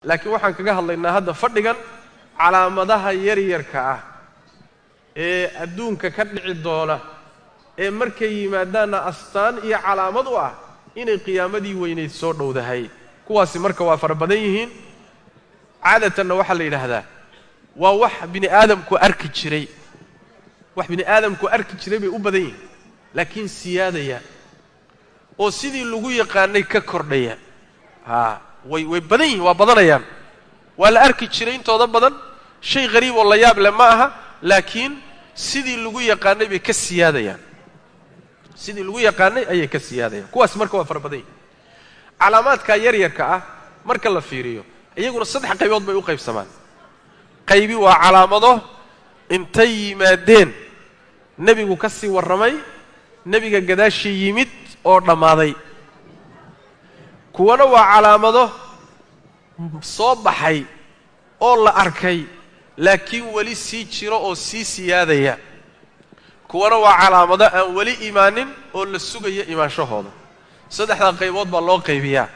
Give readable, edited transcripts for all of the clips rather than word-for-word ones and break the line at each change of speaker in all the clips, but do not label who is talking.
Laakiin waxaan kaga hadlaynaa hadda fadhigan calaamadaha yaryarka ah ee adduunka ka dhici doona, ee markay yimaadaanna astaan iyo calaamad u ah inay qiyaamadii weynayd soo dhowdahay. Kuwaasi marka waa fara badan yihiin. Caadatanna waxaa la yidhaahdaa waa wax bini aadamku arki jiray, wax bini aadamku arki jiray bay u badan yihiin, laakiin siyaadaya oo sidii lagu yaqaanay ka kordhaya. Haa, way badan yihiin, waa badanayaan, waa la arki jiray intooda badan, shay qariib oo la yaab leh ma aha, laakiin sidii lagu yaqaanay bay ka siyaadayaan, sidii lagu yaqaanay ayay ka siyaadayaan. Kuwaas marka waa fara badan yihin. Calaamaadka yaryarka ah marka la fiiriyo, iyaguna saddex qaybood bay u qaybsamaan. Qaybi waa calaamado intay yimaadeen nebigu ka sii warramay, nebiga gadaashii yimid oo dhammaaday. Kuwana waa calaamado soo baxay oo la arkay laakiin weli sii jiro oo sii siyaadaya. Kuwana waa calaamado aan weli imaanin oo la sugayo imaanshahooda. Saddexdaa qaybood baa loo qaybiyaa,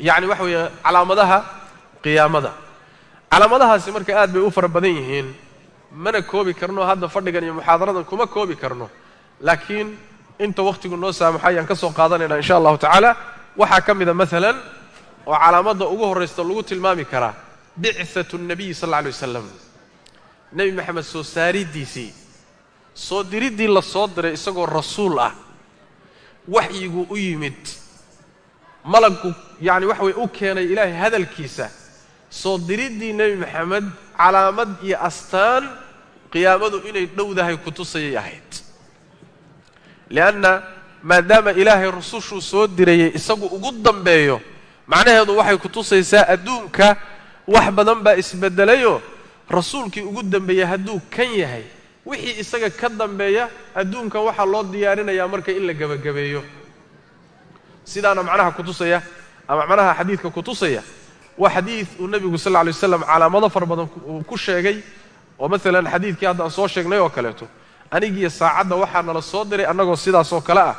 yacni waxa weeye calaamadaha qiyaamada. Calaamadahaasi marka aad bay u fara badan yihiin, mana koobi karno hadda fadhigan iyo muxaadaradan kuma koobi karno, laakiin inta wakhtigu noo saamaxo ayaan ka soo qaadanaynaa insha allahu tacaala. Waxaa ka mida maalan oo calaamadda ugu horraysta lagu tilmaami karaa bicthatu nnabiyi sal alla alay wasalam, nebi Maxamed soo saaridiisii, soo diriddii la soo diray isagoo rasuul ah, waxyiguu u yimid, malaggu yacni waxa weye u keenay ilaahay hadalkiisa. Soo diriddii nebi Maxamed calaamad iyo astaan qiyaamadu inay dhowdahay kutusayay ahayd, lianna maadaama ilaahay rusushuu soo dirayay isagu ugu dambeeyo, macnaheedu waxay kutusaysaa adduunka wax badan baa isbeddelayoo rasuulkii ugu dambeeyey hadduu kan yahay, wixii isaga ka dambeeya adduunkan waxaa loo diyaarinayaa marka in la gebagabeeyo. Sidaana macnaha kutusaya ama macnaha xadiidka kutusaya waa xadiid uu nebigu sal alla alay waslam calaamado fara badan uu ku sheegay, oo maalan xadiidkii hadda aan soo sheegnay oo kaleeto, anigiiyo saacadda waxaa nala soo diray annagoo sidaas oo kale ah,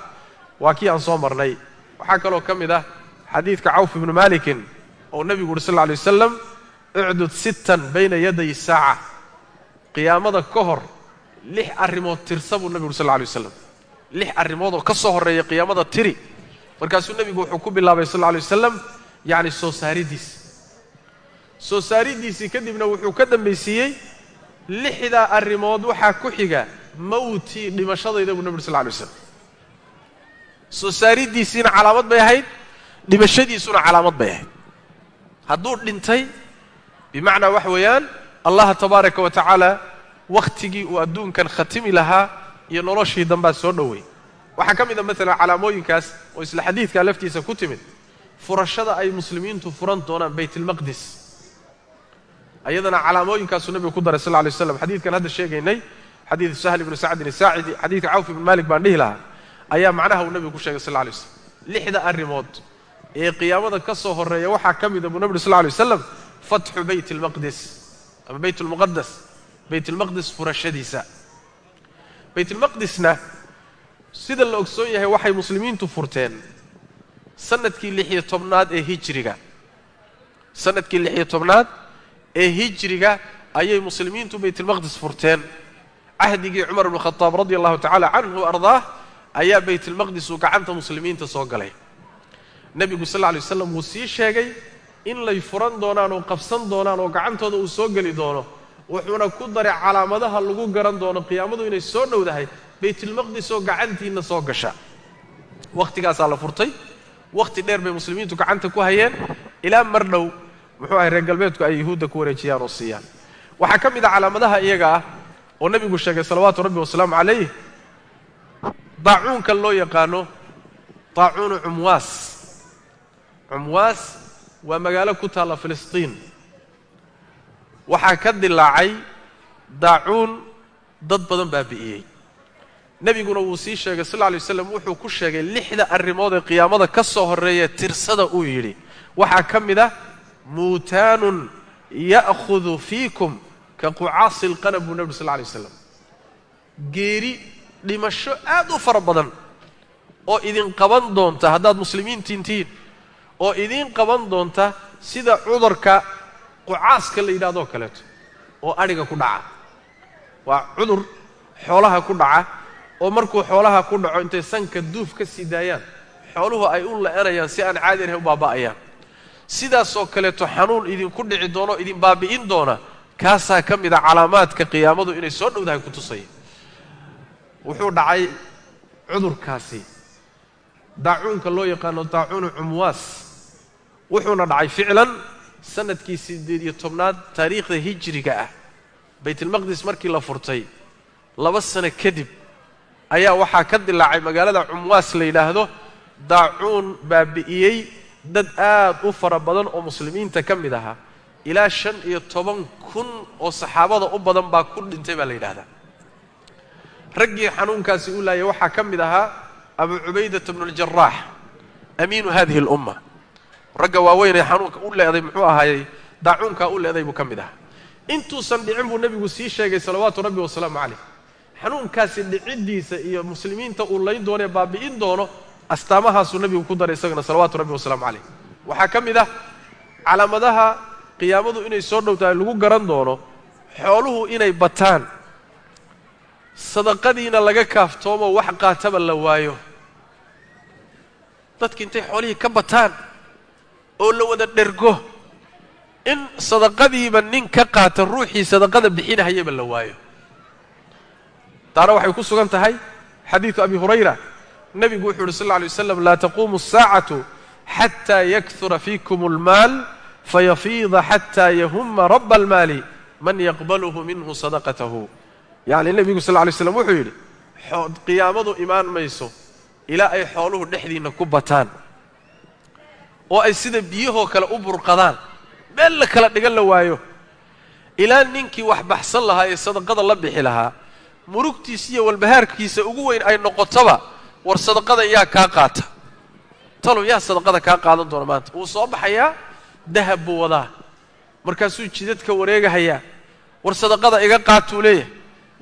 waa kii aan soo marnay. Waxaa kaloo ka mid ah xadiidka Cawf ibnu Malikin oo nebigu uhi sal alla alay wasalam: ucdud sittan bayna yaday saaca, qiyaamada ka hor 6 arrimood tirsa buu nebigu uri sal alla alay waslam, 6 arrimood oo ka soo horreeya qiyaamada tiri. Markaasuu nebigu wuxuu ku bilaabay sal alla alay wasalam yacni soo saaridiisi, soo saaridiisii kadibna wuxuu ka dambaysiiyey 6daa arrimood waxaa ku xiga mawtii, dhimashadayda buu nebi uri sal alla alay waslam. Soo saaridiisiina calaamad bay ahayd, dhimashadiisuna calaamad bay ahayd. Hadduu dhintay bimacnaa waxa weeyaan Allaha tabaaraka wa tacaala wakhtigii uu adduunkan khatimi lahaa iyo noloshii dambaa soo dhowey. Waxaa ka mid a maalan calaamooyinkaas oo isla xadiidkaa laftiisa ku timid furashada ay muslimiintu furan doonaan Baytalmaqdis, ayadana calaamooyinkaasuu nebigu ku daray sal alla alay waslam. Xadiidkan hadda sheegaynay, xadiid Sahl ibnu Sacdin isaacidi, xadiidka Cawf ibn Malik baan dhihi lahaa, ayaa macnaha uu nebigu ku sheegay sal alla alay waslam 6da arrimood ee qiyaamada ka soo horreeya waxaa ka mida buu nebi uri sal alla alay wasalam fatxu Bayt almaqdis ama Bayt almuqadas, Baytalmaqdis furashadiisa. Baytalmaqdisna sida la ogsoon yahay waxay muslimiintu furteen sanadkii 16aad ee hijriga. Sanadkii 16aad ee hijriga ayay muslimiintu Baytalmaqdis furteen. Cahdigii Cumar ibnu Khataab radia allahu tacala canhu ardaah ayaa Baytalmaqdis uu gacanta muslimiinta soo galay. Nebigu sal alla alay waslam wuu sii sheegay in lay furan doonaan oo qabsan doonaan oo gacantooda uu soo geli doono, wuxuuna ku daray calaamadaha lagu garan doono qiyaamadu inay soo dhowdahay Baytalmaqdis oo gacantiinna soo gasha. Wakhtigaasaa la furtay, wakhti dheer bay muslimiintu gacanta ku hayeen ilaa mar dhow muxuu ahay reer galbeedku ay yuhuudda ku wareejiyaan oo siiyaan. Waxaa ka mid a calaamadaha iyaga ah oo nebigu sheegay salawaatu rabbi wasalaamu calayh daacuunkan loo yaqaano daacuunu Cumwaas. Cumwaas waa magaalo ku taalla Filistiin. Waxaa ka dilaacay daacuun dad badan baabi'iyey. Nebiguna wuu sii sheegay sal alla alay waslam, wuxuu ku sheegay 6da arrimood ee qiyaamada ka soo horreeya tirsada uu yidhi waxaa ka mid ah muutaanun ya'khudu fiikum ka qucaasi alqanab buu nebi sal alla alay waslam. Geeri, dhimasho aad u fara badan oo idin qaban doonta haddaad muslimiintiin tihiin oo idiin qaban doonta sida cudurka qucaaska la yidhahdoo kaleeto oo adhiga ku dhaca. Waa cudur xoolaha ku dhaca oo markuu xoolaha ku dhaco intay sanka duuf ka sii daayaan xooluhu ay u la'anayaan si aan caadi ahayn u baaba'ayaan. Sidaasoo kaleeto xanuun idinku dhici doono idin baabi'in doona, kaasaa ka mid a calaamaadka qiyaamadu inay soo dhowdahay ku tusaya. Wuxuu dhacay cudurkaasi daacuunka loo yaqaano daacuunu cumwaas, wuxuuna dhacay ficlan sanadkii 18aad taariikhda hijriga ah. Baytulmaqdis markii la furtay 2 sano kadib ayaa waxaa ka dilaacay magaalada Cumwaas la yidhaahdo daacuun baabi'iyey dad aad u fara badan oo muslimiinta ka mid ahaa. Ilaa 15,000 oo saxaabada u badan baa ku dhintay baa la yidhaahdaa. Raggii xanuunkaasi u laayay waxaa ka mid ahaa Abu Cubaydata bnu aljaraax, amiinu hadihi alumma. Ragga waaweyn ee xanuunka u leeday muxuu ahaayey daacuunkaa u leeday buu ka mid ahaa. Intuusan dhicin buu nebigu sii sheegay salawaatu rabbi wasalaamu calayh xanuunkaasi dhiciddiisa iyo muslimiinta uu layn doono ee baabi'in doono, astaamahaasuu nebigu ku daray isagana salawaatu rabbi wasalaamu calayh. Waxaa ka mid ah calaamadaha qiyaamadu inay soo dhow tahay lagu garan doono xooluhu inay bataan, sadaqadiina laga kaaftoomo wax qaataba la waayo. Dadki intay xoolihii ka bataan oo la wada dhergo, in sadaqadiiba nin ka qaata ruuxii sadaqada bixinahayaba la waayo. Taana waxay ku sugan tahay xadiidu Abi Hurayra. Nebigu wuxuu uhi sal alla alay waslam: laa taquumu asaacatu xataa yakura fiikum almaal fayafiida xataa yahuma raba almaali man yaqbaluhu minhu sadaqatahu. Yacni nebigu sal lla alay slam wuxuu yidhi qiyaamadu imaan mayso ilaa ay xooluhu dhexdiinna ku bataan oo ay sida biyahoo kale u burqadaan, meel la kala dhigan la waayo, ilaa ninkii wax baxsan lahaa ee sadaqada la bixi lahaa murugtiisa iyo walbahaarkiisa ugu weyn ay noqotoba, war sadaqada yaa kaa qaata, talow yaa sadaqada kaa qaadan doona maanta. Wuu soo baxayaa, dahab buu wadaa, markaasuu jidadka wareegahayaa, war sadaqada iga qaatuu leeyahay.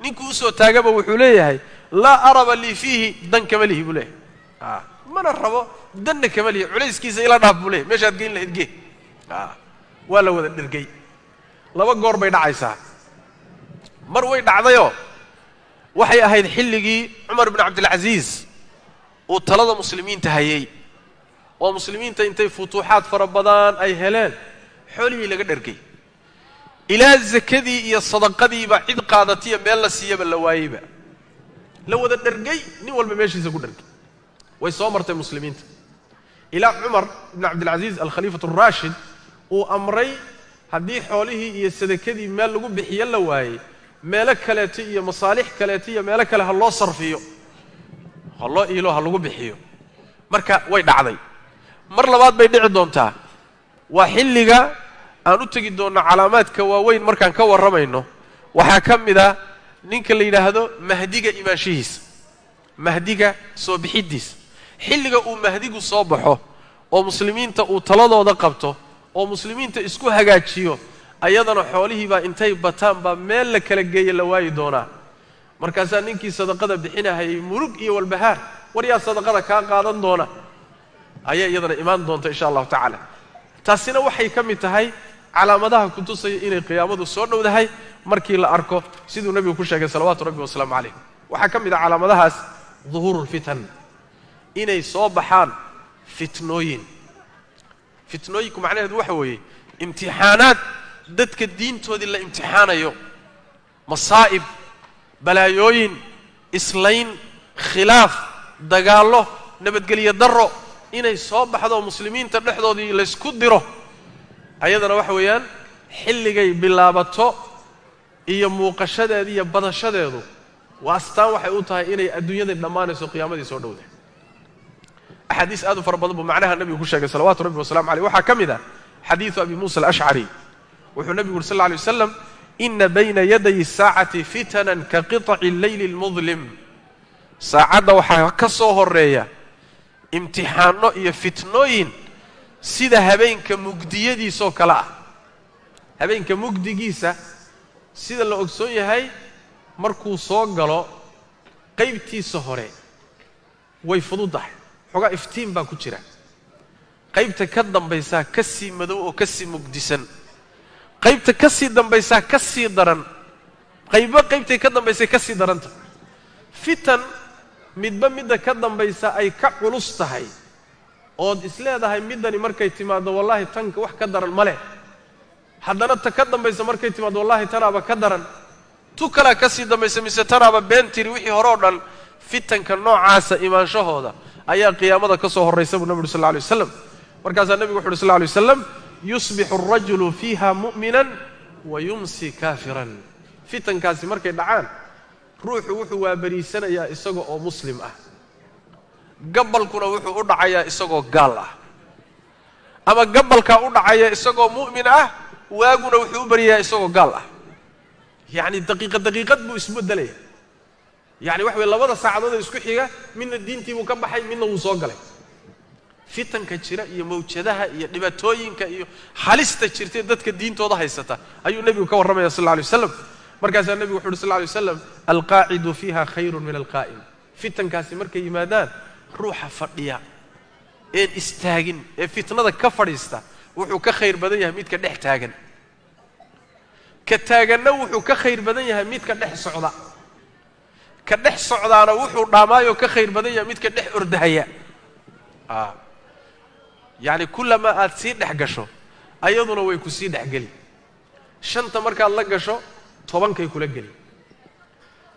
Ninkuu usoo taagaba wuxuu leeyahay laa araba lii fiihi, dan kama lihi buu leeyahay, mana rabo, danna kama lihi, culayskiisa ila dhaaf buu leeyahy, meeshaad geyn lahayd gee. Waa la wada dhergay. 2 goor bay dhacaysaa. Mar way dhacdayoo waxay ahayd xilligii Cumar ibnu Cabdilcasiis uu talada muslimiinta hayay, oo muslimiinta intay futuuxaad fara badan ay heleen xoolihii laga dhergay, ilaa sakadii iyo sadaqadiiba cid qaadatiya meel la siiyaba la waayeyba, la wada dhergay, nin walba meeshiisa ku dhergay. Way soo martay muslimiinta ilaa Cumar ibnu Cabdilcasiis alkhaliifatu araashid uu amray haddii xoolihii iyo sadakadii meel lagu bixiyo la waayey, meelo kaleeto iyo masaalix kaleeto iyo meelo kale ha loo sarfiyo, ha loo iilo, ha lagu bixiyo. Marka way dhacday. Mar labaad bay dhici doontaa, waa xilliga aan u tegi doonno calaamaadka waaweyn markaan ka warramayno. Waxaa ka mid a ninka la yidhaahdo mahdiga imaanshihiisa, mahdiga soo bixiddiisa. Xilliga uu mahdigu soo baxo oo muslimiinta uu taladooda qabto oo muslimiinta isku hagaajiyo, ayadana xoolihiibaa intay bataan baa meel la kala geeya la waayi doonaa. Markaasaa ninkii sadaqada bixinahayay murug iyo walbahaar, war yaa sadaqada kaa qaadan doona, ayaa iyadana imaan doonta insha allahu tacaala. Taasina waxay ka mid tahay calaamadaha ku tusaya inay qiyaamadu soo dhowdahay markii la arko siduu nebigu ku sheegay salawaatu rabbi wasalaamu calayh. Waxaa ka mid ah calaamadahaas duhuuru lfitan, inay soo baxaan fitnooyin. Fitnooyinku macnaheedu waxa weeye imtixaanaad dadka diintoodii la imtixaanayo, masaa'ib, balaayooyin, islayn, khilaaf, dagaallo, nabadgelyo darro inay soo baxdo muslimiinta dhexdoodii laysku diro. Ayadana waxa weeyaan xilligay bilaabato iyo muuqashadeeda iyo badashadeedu waa astaan waxay u tahay inay adduunyadii dhammaanayso, qiyaamadii soo dhowdahay. Axaadiis aad u fara badan buu macnaha nebigu ku sheegay salawaatu rabbi wasalamu caleyh. Waxaa ka mid ah xadiidu Abi Muusa alashcari, wuxuu nebigu yuri sal lla alay waslam: ina bayna yaday asaacati fitanan ka qiطaci alleyli almudlim. Saacadda waxaa ka soo horeeya imtixaanno iyo fitnooyin sida habeenka mugdiyadiisoo kale ah. Habeenka mugdigiisa sida la ogsoon yahay markuu soo galo qaybtiisa hore way fududahay, xoogaa iftiin baa ku jira. Qaybta ka dambaysaa ka sii madow oo ka sii mugdisan, qaybta ka sii dambaysaa ka sii daran, qaybo qaybtay ka dambaysay ka sii daranta. Fitan midba midda ka dambaysa ay ka culus tahay, ood isleedahay middani markay timaaddo wallaahi tanka wax ka daran ma leh, haddana ta ka dambaysa markay timaaddo wallaahi tanaaba ka daran, tu kalaa ka sii dambaysa mise tanaaba been tiri wixii hore oo dhan. Fitanka noocaasa imaanshahooda ayaa qiyaamada ka soo horraysa buu nabi uri sal lla alay waslam. Markaasaa nebigu wuxu uhi sal lla alay waslam, yusbixu alrajulu fiiha mu'minan wa yumsi kaafiran. Fitankaasi markay dhacaan ruuxu wuxuu waabariisanayaa isaga oo muslim ah, gabalkuna wuxuu u dhacayaa isagoo gaal ah, ama gabalkaa u dhacaya isagoo mu'min ah, waaguna wuxuu u baryayaa isagoo gaal ah. Yacni daqiiqad daqiiqad buu isbeddelaya. Yacni waxa weye labada saacadood ee isku xiga midna diintii buu ka baxay, midna wuu soo galay. Fitanka jira iyo mawjadaha iyo dhibaatooyinka iyo halista jirtay dadka diintooda haysata ayuu nebigu ka warramaya sal alla alay waslam. Markaasaa nebigu wuxu uhi sal lla alay waslam, alqaacidu fiiha khayrun min alqaa'im. Fitankaasi markay yimaadaan ruuxa fadhiya een istaagin ee fitnada ka fadhiista wuxuu ka khayr badan yahay midka dhex taagan, ka taaganna wuxuu ka khayr badan yahay midka dhex socda, ka dhex socdaana wuxuu dhaamaayoo ka khayr badan yahay midka dhex ordahaya. Yacni kullamaa aad sii dhex gasho ayaduna way ku sii dhexgeli. 5ta markaad la gasho 10kay kula geli,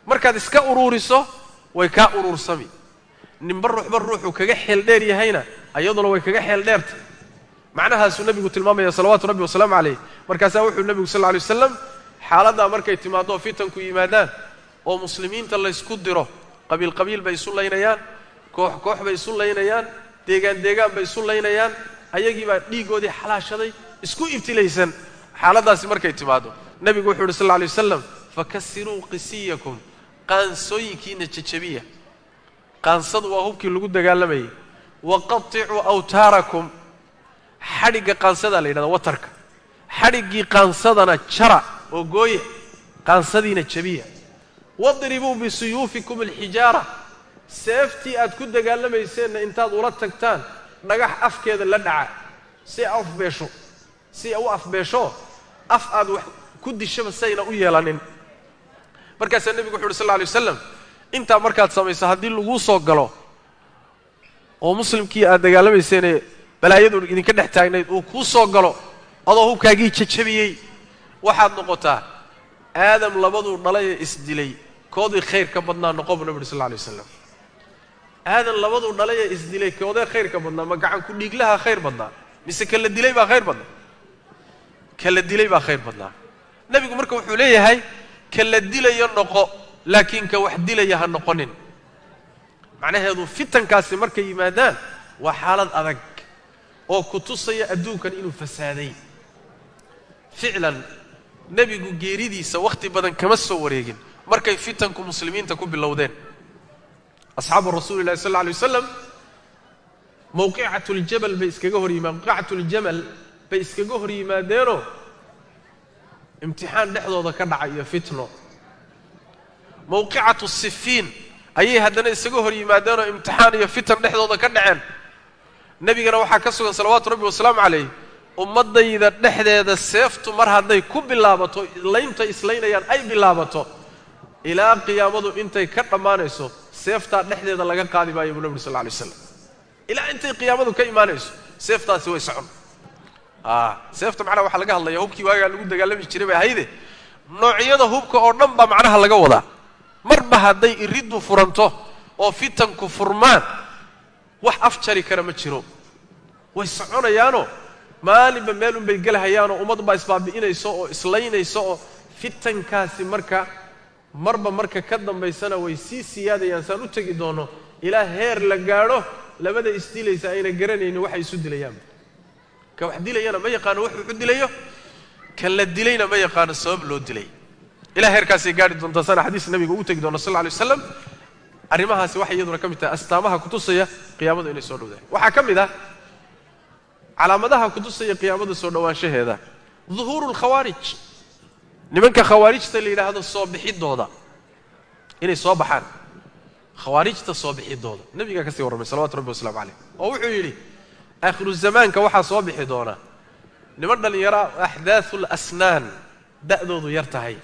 markaad iska uruuriso way kaa uruursami. Ninba ruuxba ruuxuu kaga xeel dheer yahayna ayaduna way kaga xeel dheerta. Macnahaasuu nebigu tilmaamaya salawaatu rabbi wasalaamu calayh. Markaasaa wuxuu nebigu sal lla alay waslam, xaaladdaa markay timaaddo oo fitanku yimaadaan oo muslimiinta laysku diro, qabiil qabiil bay isu laynayaan, koox koox bay isu laynayaan, deegaan deegaan bay isu laynayaan, ayagii baa dhiiggoodii xalaashaday, isku ibtilaysan. Xaaladdaasi markay timaaddo nebigu wuxuu uhi sal lla alay wasalam, fakasiruu qisiyakum, qaansooyinkiina jajabiya. Qaansadu waa hubkii lagu dagaalamayay. Waqaticuu awtaarakum, xadhigga qaansadaa la yidhahda, watarka, xadhiggii qaansadana jara oo gooya, qaansadiina jabiya. Wadribuu bisuyuufikum alxijaara, seeftii aad ku dagaalamayseenna intaad ula tagtaan dhagax afkeeda la dhaca, si afbeesho, si u afbeesho, af aad wax ku dishaba sayna u yeelanin. Markaasaa nebigu wuxu uhi sal lla alay wasalam, intaa markaad samayso haddii laguu soo galo oo muslimkii aad dagaalamayseene balaayadu idinka dhex taagnayd uu kuu soo galo adoo hubkaagii jajabiyey, waxaad noqotaa aadam labaduu dhalay ee isdilay koodii khayr ka badnaa noqo buu nabi uri sal lla alay wasalam. Aadan labaduu dhalay ee isdilay koodee khayr ka badnaa? Ma gacan ku dhiiglaha khayr badnaa mise ka la dilay baa khayr badnaa? Ka la dilay baa khayr badnaa. Nebigu marka wuxuu leeyahay ka la dilayo noqo, laakiin ka wax dilaya ha noqonin. Macnaheedu fitankaasi markay yimaadaan waa xaalad adag oo ku tusaya adduunkan inuu fasaaday. Ficlan nebigu geeridiisa wakhti badan kama soo wareegin markay fitanku muslimiinta ku bilowdeen. Asxaabu rasuuli llahi sal alla alay wasalam mawqicatuljamal bay iskaga hor yimaadeen, mawqicatuljamal bay iskaga hor yimaadeenoo imtixaan dhexdooda ka dhacay iyo fitno. Mawqicatu sifiin ayay haddana isaga hor yimaadeenoo imtixaan iyo fitan dhexdooda ka dhaceen. Nebigana waxaa ka sugan salawaatu rabbi wasalaamu calayh, ummaddayda dhexdeeda seeftu mar hadday ku bilaabato, laynta islaynayaan ay bilaabato, ilaa qiyaamadu intay ka dhammaanayso seeftaa dhexdeeda laga qaadi maayo buu nabi uri sal lla alay waslam. Ilaa intay qiyaamadu ka imaanayso seeftaasi way socon. Seefta macnaha waxaa laga hadlaya hubkii waagaa lagu dagaalami jiray bay ahayde, noocyada hubka oo dhan baa macnaha laga wadaa. Marba hadday iriddu furanto oo fitanku furmaan wax afjari kara ma jiro, way soconayaanoo maalinba meel unbay gelahayaanoo ummad baa isbaabi'inayso oo islaynayso oo fitankaasi marka marba marka ka dambaysana way sii siyaadayaan. Saan u tegi doono ilaa heer la gaadho labada isdilaysa ayna garanaynin waxay isu dilayaanba. Ka wax dilayana ma yaqaano wax wuxu dilayo, ka la dilayna ma yaqaano sabab loo dilay. Ilaa heerkaasay gaadhi doontaa, sana xadiis nabiga ugu tegi doono sal lla alay waslam. Arrimahaasi waxay iyaduna ka mid tahay astaamaha kutusaya qiyaamadu inay soo dhowdahay. Waxaa ka mid ah calaamadaha kutusaya qiyaamada soo dhowaanshaheeda duhuuru lkhawaarij, nimanka khawaarijta la yidhaahdo soo bixidooda, inay soo baxaan khawaarijta soo bixidooda. Nabigaa kasii warramay salawatu rabbi waslamu caleyh oo wuxuu yidhi Aakhiru zamaanka waxaa soo bixi doona niman dhallinyaro axdaathu lasnaan, da'doodu yar tahay,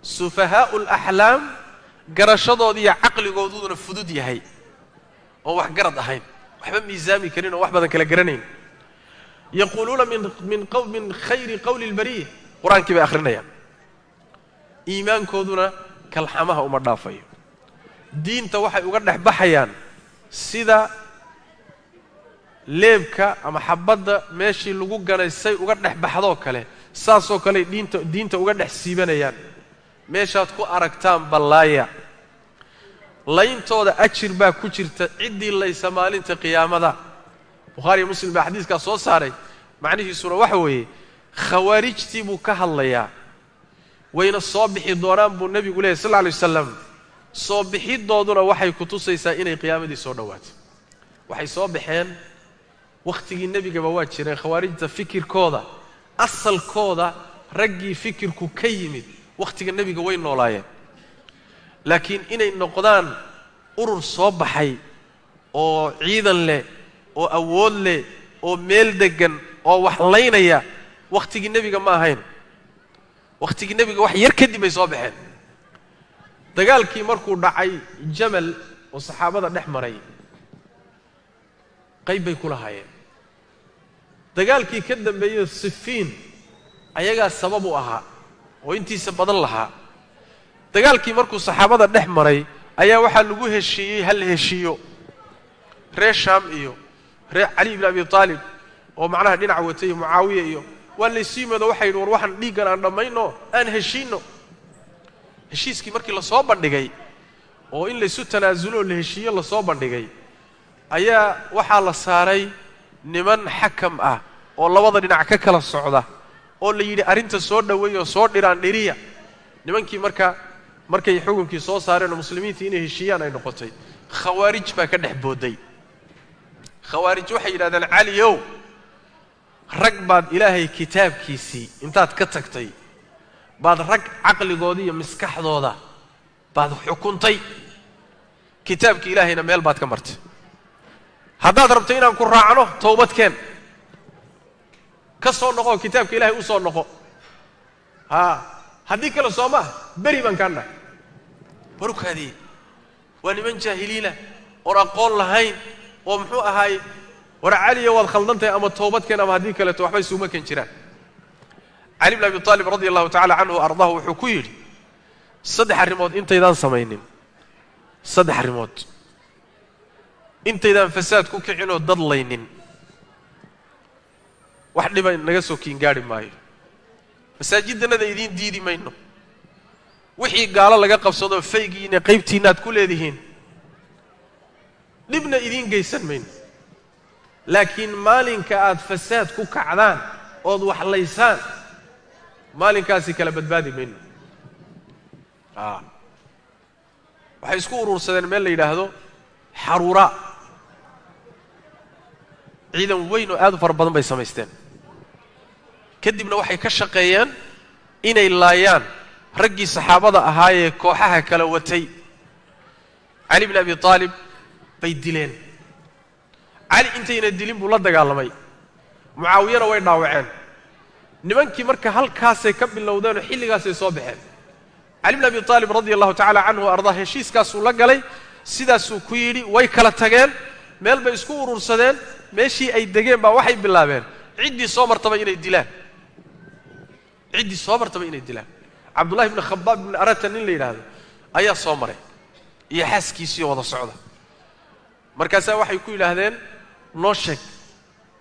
sufahaa'u alaxlaam, garashadooda iyo caqligooduna fudud yahay, oon wax garad ahayn, waxba miisaami karin oo wax badan kala garanayn. Yaquuluuna min khayri qowli albariya, qur-aankii bay akhrinayaan, iimaankooduna kalxamaha uma dhaafayo, diinta waxay uga dhex baxayaan sida leebka ama xabadda meeshii lagu ganay say uga dhex baxdoo kale, saasoo kale diinta uga dhex siibanayaan. Meeshaad ku aragtaan ballaaya, layntooda ajir baa ku jirta ciddii laysa maalinta qiyaamada. Bukhaariyo Muslim baa xadiiskaa soo saaray. Macnihiisuna waxa weeye khawaarijtii buu ka hadlayaa, wayna soo bixi doonaan buu nebigu leeyahy sal alla alay wasalam. Soo bixidooduna waxay ku tusaysaa inay qiyaamadii soo dhowaatay. Waxay soo baxeen wakhtigii nebigaba waa jireen khawaarijta, fikirkooda asalkooda raggii fikirku ka yimid wakhtiga nebiga way noolaayeen, laakiin inay noqdaan urur soo baxay oo ciidan leh oo awood leh oo meel deggan oo wax laynaya wakhtigii nebiga ma ahayn. Wakhtigii nebiga wax yar kadib bay soo baxeen. Dagaalkii markuu dhacay Jamal oo saxaabada dhex maray, qayb bay ku lahaayeen. Dagaalkii ka dambeeyey Sifiin ayagaa sabab u ahaa oo intiisa badan lahaa. Dagaalkii markuu saxaabada dhex maray ayaa waxaa lagu heshiiyey hal heshiiyo, reer Shaam iyo reer Cali ibn Abi Taalib oo macnaha dhinac watay, Mucaawiya iyo waa laysu yimaado. Waxay yidhi war waxaan dhiiggan aan dhammayno, aan heshiinno. Heshiiskii markii lasoo bandhigay oo in laysu tanaasulo oo la heshiiyo lasoo bandhigay, ayaa waxaa la saaray niman xakam ah oo labada dhinac ka kala socda, oo la yidhi arrinta soo dhoweeya oo soo dhiraan dhiriya. Nimankii marka markay xukunkii soo saareen oo muslimiintii inay heshiiyaan ay noqotay, khawaarij baa ka dhex booday. Khawaarij waxay yidhahdeen, Caliyow, rag baad Ilaahay kitaabkiisii intaad ka tagtay baad rag caqligooda iyo maskaxdooda baad xukuntay, kitaabkii Ilaahayna meel baad ka martay. Haddaad rabto inaan ku raacno, towbadkeen, ka soo noqo, kitaabka Ilahay u soo noqo. Haa, haddii kale soo maah beri baan kaan dhahay. Barukaadii waa niman jaahiliina oon aqoon lahayn oo muxuu ahaay. War Caliyo, waad khaldantahay, ama towbadkeen ama haddii kaleeto waxbay suuma ken jiraan. Cali bn Abi Taalib radia allahu tacala canhu wa ardaahu wuxuu ku yidhi, saddex arrimood intaydaan samaynin, saddex arrimood intaydaan fasaad ku kicinoo dad laynin, wax dhiba naga soo kiingaari maayo, masaajiddanada idiin diidi mayno, wixii gaalo laga qabsado faygiina qaybtiinnaad ku leedihiin, dhibna idiin geysan mayno. Laakiin maalinka aad fasaad ku kacdaan ood waxlaysaan, maalinkaasi kala badbaadi mayno. Waxay isku urursadeen meel la yidhaahdo Xaruuraa. Ciidan weyn oo aad u fara badan bay samaysteen. Kadibna waxay ka shaqeeyeen inay laayaan raggii saxaabada ahaayee kooxaha kala watay. Cali bn Abi Taalib bay dileen. Cali intayna dilin buu la dagaalamay. Mucaawiyana way dhaawaceen. Nimankii marka halkaasay ka bilowdeenoo xilligaasay soo baxeen. Cali bn Abi Taalib radia allahu tacala canhu wa ardaa heshiiskaasuu la galay, sidaasuu ku yidhi. Way kala tageen, meel bay isku urursadeen. Meeshii ay degeen baa waxay bilaabeen ciddii soo martaba inay dilaan, ciddii soo martaba inay dilaan. Cabdullahi ibni Khabaab ibni Arata nin la yidhaahdo ayaa soo maray iyo xaaskiisii wada socda. Markaasaa waxay ku yidhaahdeen, noo sheeg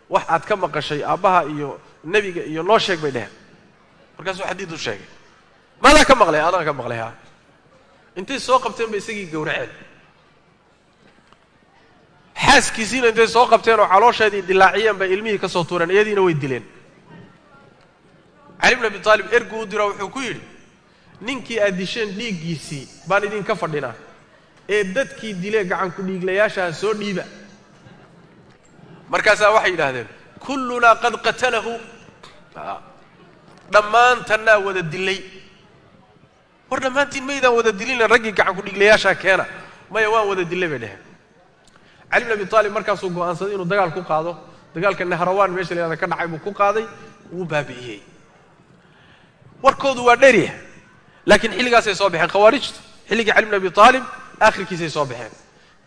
wax aad ka maqashay aabbaha iyo nebiga iyo, noo sheeg bay dheheen. Markaasuu xadiid u sheegay. Maadaa ka maqlay? Adaan ka maqlay. Haa. Intay soo qabteen bay isagii gowraceen. Xaaskiisiina intay soo qabteen oo caloosheedii dilaaciyeen bay ilmihii ka soo tuureen, iyadiina way dileen. Cali bn Abi Taalib ergu u diro, wuxuu ku yidhi, ninkii aad disheen dhiiggiisii baan idinka fadhinaa ee dadkii dilee gacanku dhiiglayaashaha soo dhiiba. Markaasaa waxay yidhaahdeen, kullunaa qad qatalahu, dhammaantannaa wada dilay. War dhammaantiin maydaan wada dilina, raggii gacanku dhiiglayaashaa keena. Maya, waan wada dilay bay dheheen. Cali bn Abi Taalib markaasuu go'aansaday inuu dagaal ku qaado. Dagaalka Nahrawaan meesha la yihahda ka dhacay buu ku qaaday, wuu baabi'iyey. Warkoodu waa dherya, laakiin xilligaasay soo baxeen khawaarijtu. Xilligii Cali bn Abi Taalib aakhirkiisay soo baxeen.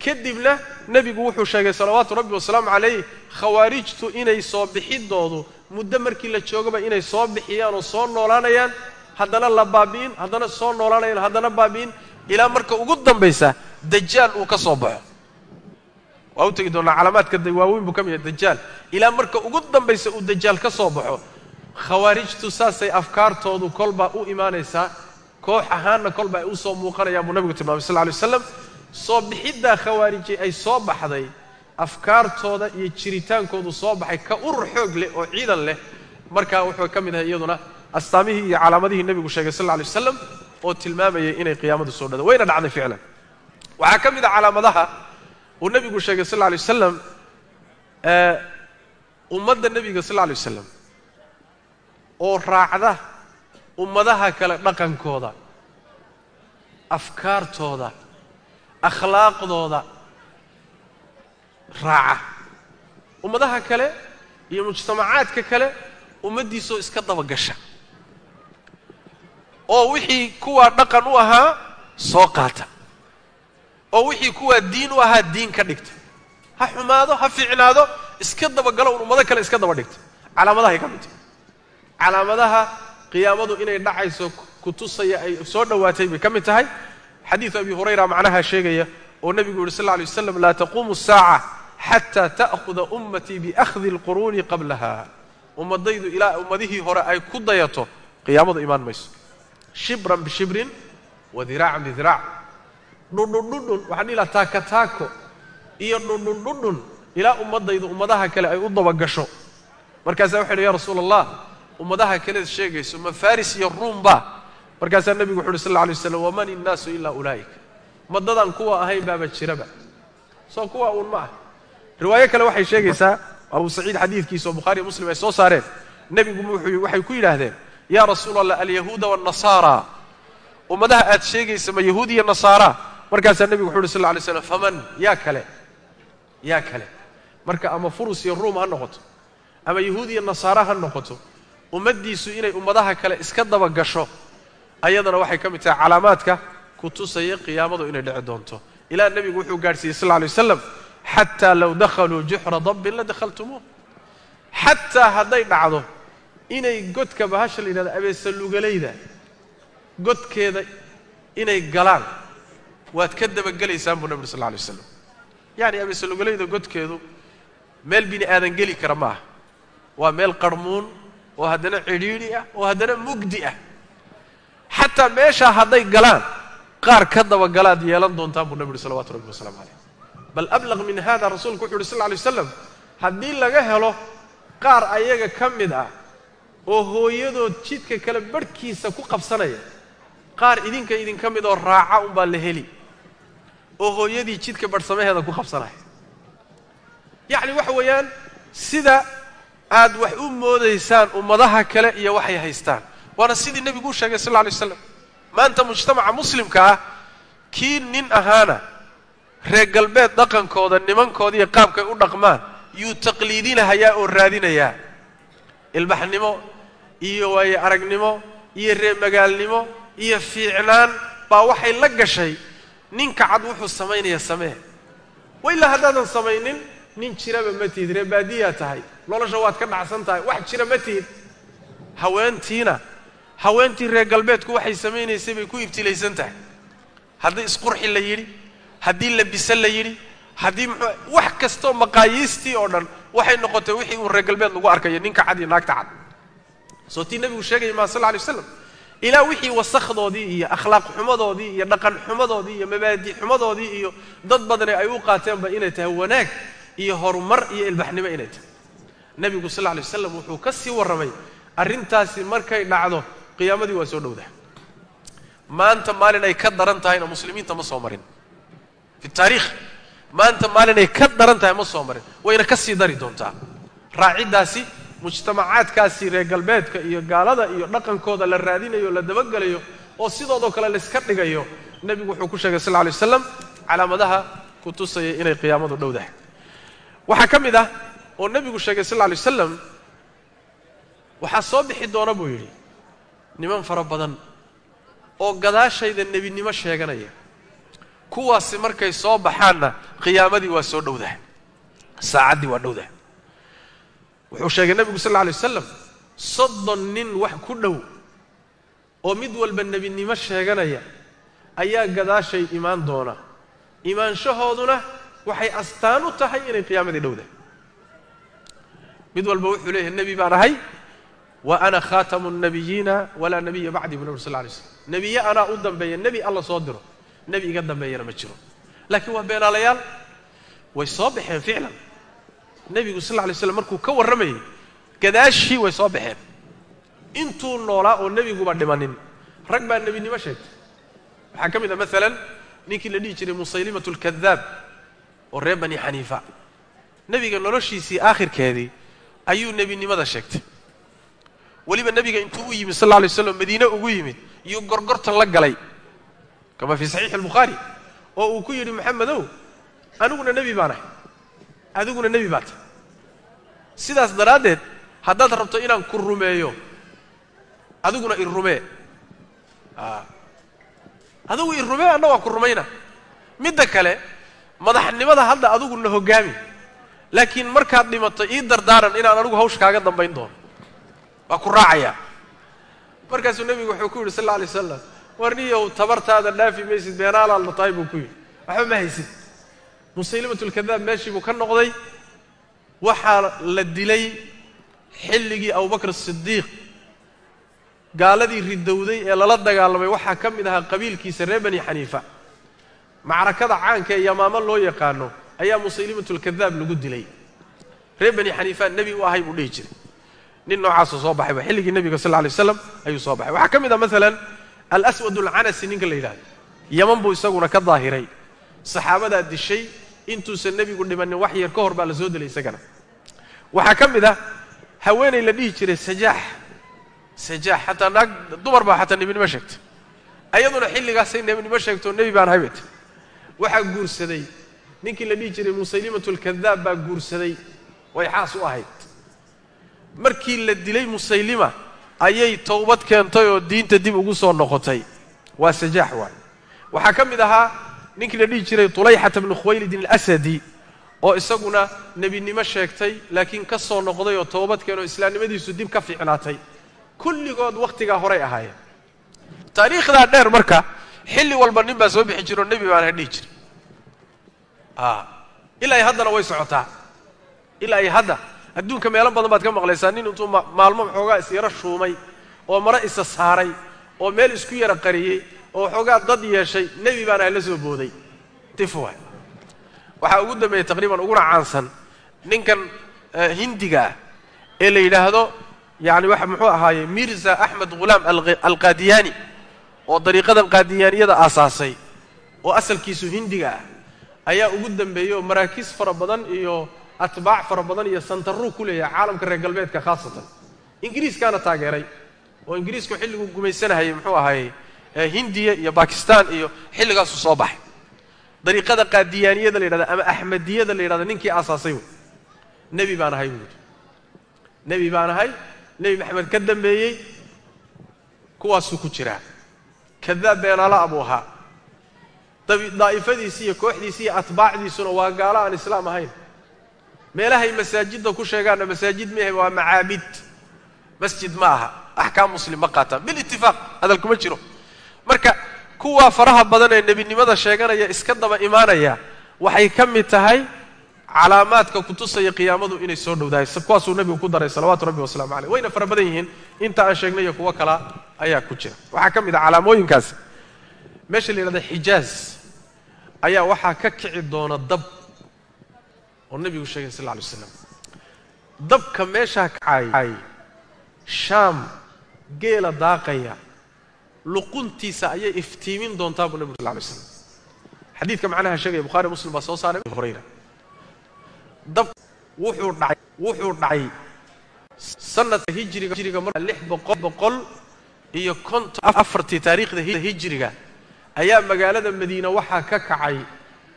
Kadibna nebigu wuxuu sheegay salawaatu rabbi wasalaamu calayh khawaarijtu inay soo bixidoodu muddo markii la joogaba inay soo bixiyaan oo soo noolaanayaan, haddana la baabi'in, haddana soo noolaanayaan, haddana baabi'in, ilaa marka ugu dambaysa dajaal uu ka soo baxo. Waa u tegi doonaa calaamaadka waaweyn buu ka mid yahay dajaal. Ilaa marka ugu dambaysa uu dajaal ka soo baxo. Khawaarijtu saasay afkaartoodu kolbaa u imaanaysaa, koox ahaanna kolba ay u soo muuqanayaan buu nabigu tilmaamay sal lla alay waslam. Soo bixiddaa khawaariji ay soo baxday, afkaartooda iyo jiritaankoodu soo baxay ka urur xoog leh oo ciidan leh, markaa wuxuu ka mid ahay iyaduna astaamihii iyo calaamadihii nebigu sheegay sal alla alay wasalam oo tilmaamayay inay qiyaamadu soo dhado. Wayna dhacday ficlan. Waxaa ka mid a calaamadaha uu nebigu sheegay sal alla alay wasalam ummadda nebiga sal alla alay wasalam oo raacda ummadaha kale dhaqankooda, afkaartooda, akhlaaqdooda raaca ummadaha kale iyo mujtamacaadka kale, ummaddiisoo iska dabagasha oo wixii kuwaa dhaqan u ahaa soo qaata, oo wixii kuwaa diin u ahaa diin ka dhigta, ha xumaado ha fiicnaado, iska dabagalo un ummado kale iska daba dhigta. Calaamadahay ka mid tahay, calaamadaha qiyaamadu inay dhacayso kutusaya ay soo dhowaatay bay ka mid tahay. Xadiidu Abi Hurayra macnaha sheegaya oo nebigu yidhi sal alla alay waslam: laa taquumu asaaca xataa ta'khuda ummatii biakhdi alquruuni qablaha. Ummadaydu ilaa ummadihii hore ay ku dayato qiyaamadu imaan mayso. Shibran bishibrin wa diraacan bidiraac, dhudhundhudhun, waxaan dhihi laha taaka taako iyo dhudhundhudhun, ilaa ummaddaydu ummadaha kale ay u dabagasho. Markaasaa waxay yidhi: ya rasuula Allah, ummadaha kaleed sheegayso ma Faris iyo Ruum ba? Markaasaa nebigu wuxu uhi sal alla alay waslam: waman innaasu ilaa ulaa'ika? Madadaan kuwa ahayn baaba jiraba, soo kuwa uun ma ah. Riwaayo kale waxay sheegaysaa Abu Saciid xadiidkiisa oo Bukhari iyo Muslim ay soo saareen. Nebigu wuxuu waxay ku yidhaahdeen: yaa rasuula Allah, alyahuuda waannasaara, ummadaha aad sheegaysa ma yahuud iyo nasaara? Markaasaa nebigu wuxu uhi sal alla alay slam: faman? Yaa kale, yaa kale? Marka ama Furus iyo Ruum ha noqoto ama yahuud iyo nasaara ha noqoto, ummaddiisu inay ummadaha kale iska dabagasho ayadana waxay ka mid tahay calaamaadka ku tusaya qiyaamadu inay dhici doonto. Ilaa nebigu wuxuu gaadhsiiyey sal alla alay wasalam: xataa low dakhaluu juxra dabbin la dakhaltumuuh. Xataa hadday dhacdo inay godka bahasha la yidhahdo abeesalugalayda godkeeda inay galaan, waad ka dabagelaysaan buu nabi uri sal alla alay waslam. Yacni abeesalugalayda godkeedu meel bini aadan geli kara ma aha, waa meel qarmuun oo haddana cidhiidhi ah oo haddana mugdi ah. Xataa meeshaa hadday galaan, qaar ka dabagalaad yeelan doontaan buu nabi uhi salawatu rabbi wasalamu calayh. Bal ablaq min hada, rasuulku wuxu uhi sal lla alay waslam: haddii laga helo qaar ayaga ka mid ah oo hooyadood jidka kale barhkiisa ku qabsanaya, qaar idinka idinka mid oo raaca unbaa la heli oo hooyadii jidka barhsamaheeda ku qabsanaya. Yacni waxa weeyaan sida aad wax u moodaysaan ummadaha kale iyo waxay haystaan, waana sidii nebigu u sheegay sal alla alay waslam. Maanta mujtamaca muslimka ah kii nin ahaana reer galbeed dhaqankooda, nimankooda iyo qaabkay u dhaqmaan yuu taqliidinahayaa oo raadinayaa. Ilbaxnimo iyo waaye aragnimo iyo reer magaalnimo iyo fiicnaan baa waxay la gashay ninka cad wuxuu samaynaya samee, wa ilaa haddaadan samaynin nin jiraba ma tihid, reer baadiyaa tahay, nolosha waad ka dhacsan tahay, wax jira ma tihid. Haweentiina haweentii reer galbeedku waxay samaynaysay bay ku ibtilaysan tahay. Haddii isqurxi la yidhi, haddii labise la yidhi, haddii muxuu wax kastoo maqaayiistii oo dhan waxay noqotay wixii uu reer galbeed lagu arkayo, ninka cad iyo naagta cad. Soo tii nebigu sheegaya maa sal alla alay waslam, ilaa wixii wasakhdoodii iyo akhlaaq xumadoodii iyo dhaqan xumadoodii iyo mabaadi xumadoodii iyo dad badani ay u qaateenba inay tahay wanaag iyo horumar iyo ilbaxnimo inay tahay. Nebigu sal alla alay waslam wuxuu ka sii warramay arrintaasi markay dhacdo qiyaamadii waa soo dhowdaa. Maanta maalin ay ka daran tahayna muslimiinta ma soo marin fi taariikh, maanta maalin ay ka daran tahay ma soo marin, wayna ka sii dari doontaa. Raaciddaasi mujtamacaadkaasi reer galbeedka iyo gaalada iyo dhaqankooda la raadinayo, la dabagelayo oo sidoodoo kale layska dhigayo, nebigu wuxuu ku sheegay sal alla alay waslam calaamadaha ku tusaya inay qiyaamadu dhowdahay. Waxaa ka mid ah oo nebigu sheegay sal alla alay wasalam, waxaa soo bixi doona buu yidhi niman fara badan oo gadaashayda nebinimo sheeganaya, kuwaasi markay soo baxaanna qiyaamadii waa soo dhowdahay, saacaddii waa dhowdahay. Wuxuu sheegay nebigu sal alla alay wasalam 30 nin wax ku dhow oo mid walba nebinimo sheeganaya ayaa gadaashay imaan doona, imaanshahooduna waxay astaan u tahay inay qiyaamadii dhowdahay. Mid walba wuxuu leeyahay nebi baan ahay, wa ana khaatamu nnabiyiina walaa nabiya bacdi, buu nabi sal lla alay slam. Nebiye anaa u dambeeya, nebi alla soo diro, nebi iga dambeeyana ma jiro. Laakiin waa beenaalayaal, way soo baxeen ficlan. Nebigu sal lla alay slam markuu ka warramayay gadaashii way soo baxeen, intuu noolaa oo nebiguba dhimanin rag baa nebinimo sheegtay. Waxaa ka mid ah maalan ninkii la dhihi jiray Musaylimatu alkadaab oo reer Bani Xaniifa, nebiga noloshiisii aakhirkeedii ayuu nebinimada sheegtay. Weliba nebiga intuu u yimid sal alla alay waslam, Madiine ugu yimid, iyuu gorgortan la galay, kama fii saxiixi albukhaari, oo uu ku yidhi Maxamedow, aniguna nebi baan ahay, adiguna nebi baa tahay, sidaas daraaddeed haddaad rabto inaan ku rumeeyo adiguna i rumee, adigu i rumee, anna waa ku rumayna. Midda kale madaxnimada hadda adigu na hoggaami, laakiin markaad dhimato ii dardaaran inaan anigu hawsh kaaga dambayn doono, waa ku raacayaa. Markaasuu nebigu wuxuu ku yidhi sal alla alay wasalam, warniyow tabartaada dhaafi maysid, beenaalaad la tahay buu ku yidhi, waxba ma haysid. Musaylimatulkadaab meeshii buu ka noqday. Waxaa la dilay xilligii Abubakr Asidiiq, gaaladii ridowday ee lala dagaalamay waxaa ka mid ahaa qabiilkiisa reer Bani Xaniifa. Macrakada caanka ee Yamaamo loo yaqaano ayaa Musaylimatulkadaab lagu dilay. Reer Bani Xaniifa nebi u ahay buu dhihi jiray. Nin noocaasoo soo baxay ba xilligii nebiga sal alla alay waslam ayuu soo baxay. Waxaa ka mid ah maalan Alaswad alcanasi ninka la yidhahdo, Yaman buu isaguna ka daahiray, saxaabadaa dishay intuusan nebigu dhimanin wax yar ka hor baa la soo dilay isagana. Waxaa ka mid ah haweenay la dhihi jiray Sajaax, Sajaax xataa naag dumar baa xataa nebinimo sheegtay, ayaduna xilligaasay nebinimo sheegtoo nebi baan ahay bay tiri. Waxaa guursaday ninkii la dhihi jiray Musaylimatulkadaab baa guursaday, way xaas u ahayd. Markii la dilay Musaylima ayay towbad keentay oo diinta dib ugu soo noqotay, waa Sajaax waay. Waxaa ka mid ahaa ninkii la dhihi jiray Tulayxata bnu Khuwaylidin alasadi oo isaguna nebinimo sheegtay laakiin ka soo noqday oo towbad keenoo islaamnimadiisu dib ka fiicnaatay. Kulligood wakhtigaa horay ahaayeen. Taariikhdaa dheer marka xilli walba nin baa soo bixi jiro nebi baana dhihi jiray, ilaa ay haddana way socotaa. Ilaa ay hadda adduunka meelo badan baad ka maqlaysaa nin intuu maalmo waxoogaa is yaro shuumay oo maro isa saaray oo meel isku yara qariyey oo waxoogaa dad yeeshay, nebi baana la soo booday. Tif waay. Waxaa ugu dambeeyey taqriiban uguna caansan ninkan hindiga ah ee la yidhaahdo yani waxa muxuu ahaaye Mirza Axmed Ghulaam Alqaadiyaani oo dariiqadan qaadiyaaniyada aasaasay oo asalkiisu hindiga ah ayaa ugu dambeeyey, oo maraakiis fara badan iyo atbaac fara badan iyo santaruu ku leeyahay caalamka reer galbeedka, khaasatan Ingiriiskaana taageeray, oo Ingiriisku xilliguu gumaysanahayay muxuu ahaayey Hindiya iyo Bakistan iyo xilligaasuu soo baxay. Dariiqada qaadiyaaniyada la yidhahda ama Axmediyada la yidhahda ninkii aasaasay wey. Nebi baan ahay buu yidhi, nebi baan ahay, nebi Maxamed ka dambeeyey, kuwaasuu ku jiraa. Kadaab beenaala buu ahaa. Daa'ifadiisi iyo kooxdiisi iyo atbaacdiisuna waa gaalo aan islaam ahayn. Meelahay masaajidda ku sheegaanna masaajid maahe, waa macaabid, masjid ma aha, axkaam muslim ma qaataan bilitifaaq, hadal kuma jiro. Marka kuwaa faraha badan ee nebinimada sheeganaya iska daba imaanaya waxay ka mid tahay calaamaadka kutusaya qiyaamadu inay soo dhowdahay. Kuwaasuu nebigu ku daray salawaatu rabbi wasalaamu caleyh. Wayna fara badan yihiin, inta aan sheegnay iyo kuwo kala ayaa ku jira. Waxaa ka mid ah calaamooyinkaasi meesha la yidhahda Xijaaz ayaa waxaa ka kici doona dab oo nebigu sheegay sal alla alay waslam. Dabka meeshaa kacay Shaam geela daaqaya luquntiisa ayay iftiimin doontaa buu nebigu sal lla alay slam. Xadiidka macnaha sheegaya Bukhari Muslim baa soo saaray. Hurayra dab wuxuu dhacay sanadka hijriga mar 654 taariikhda hijriga ayaa magaalada Madiina waxaa ka kacay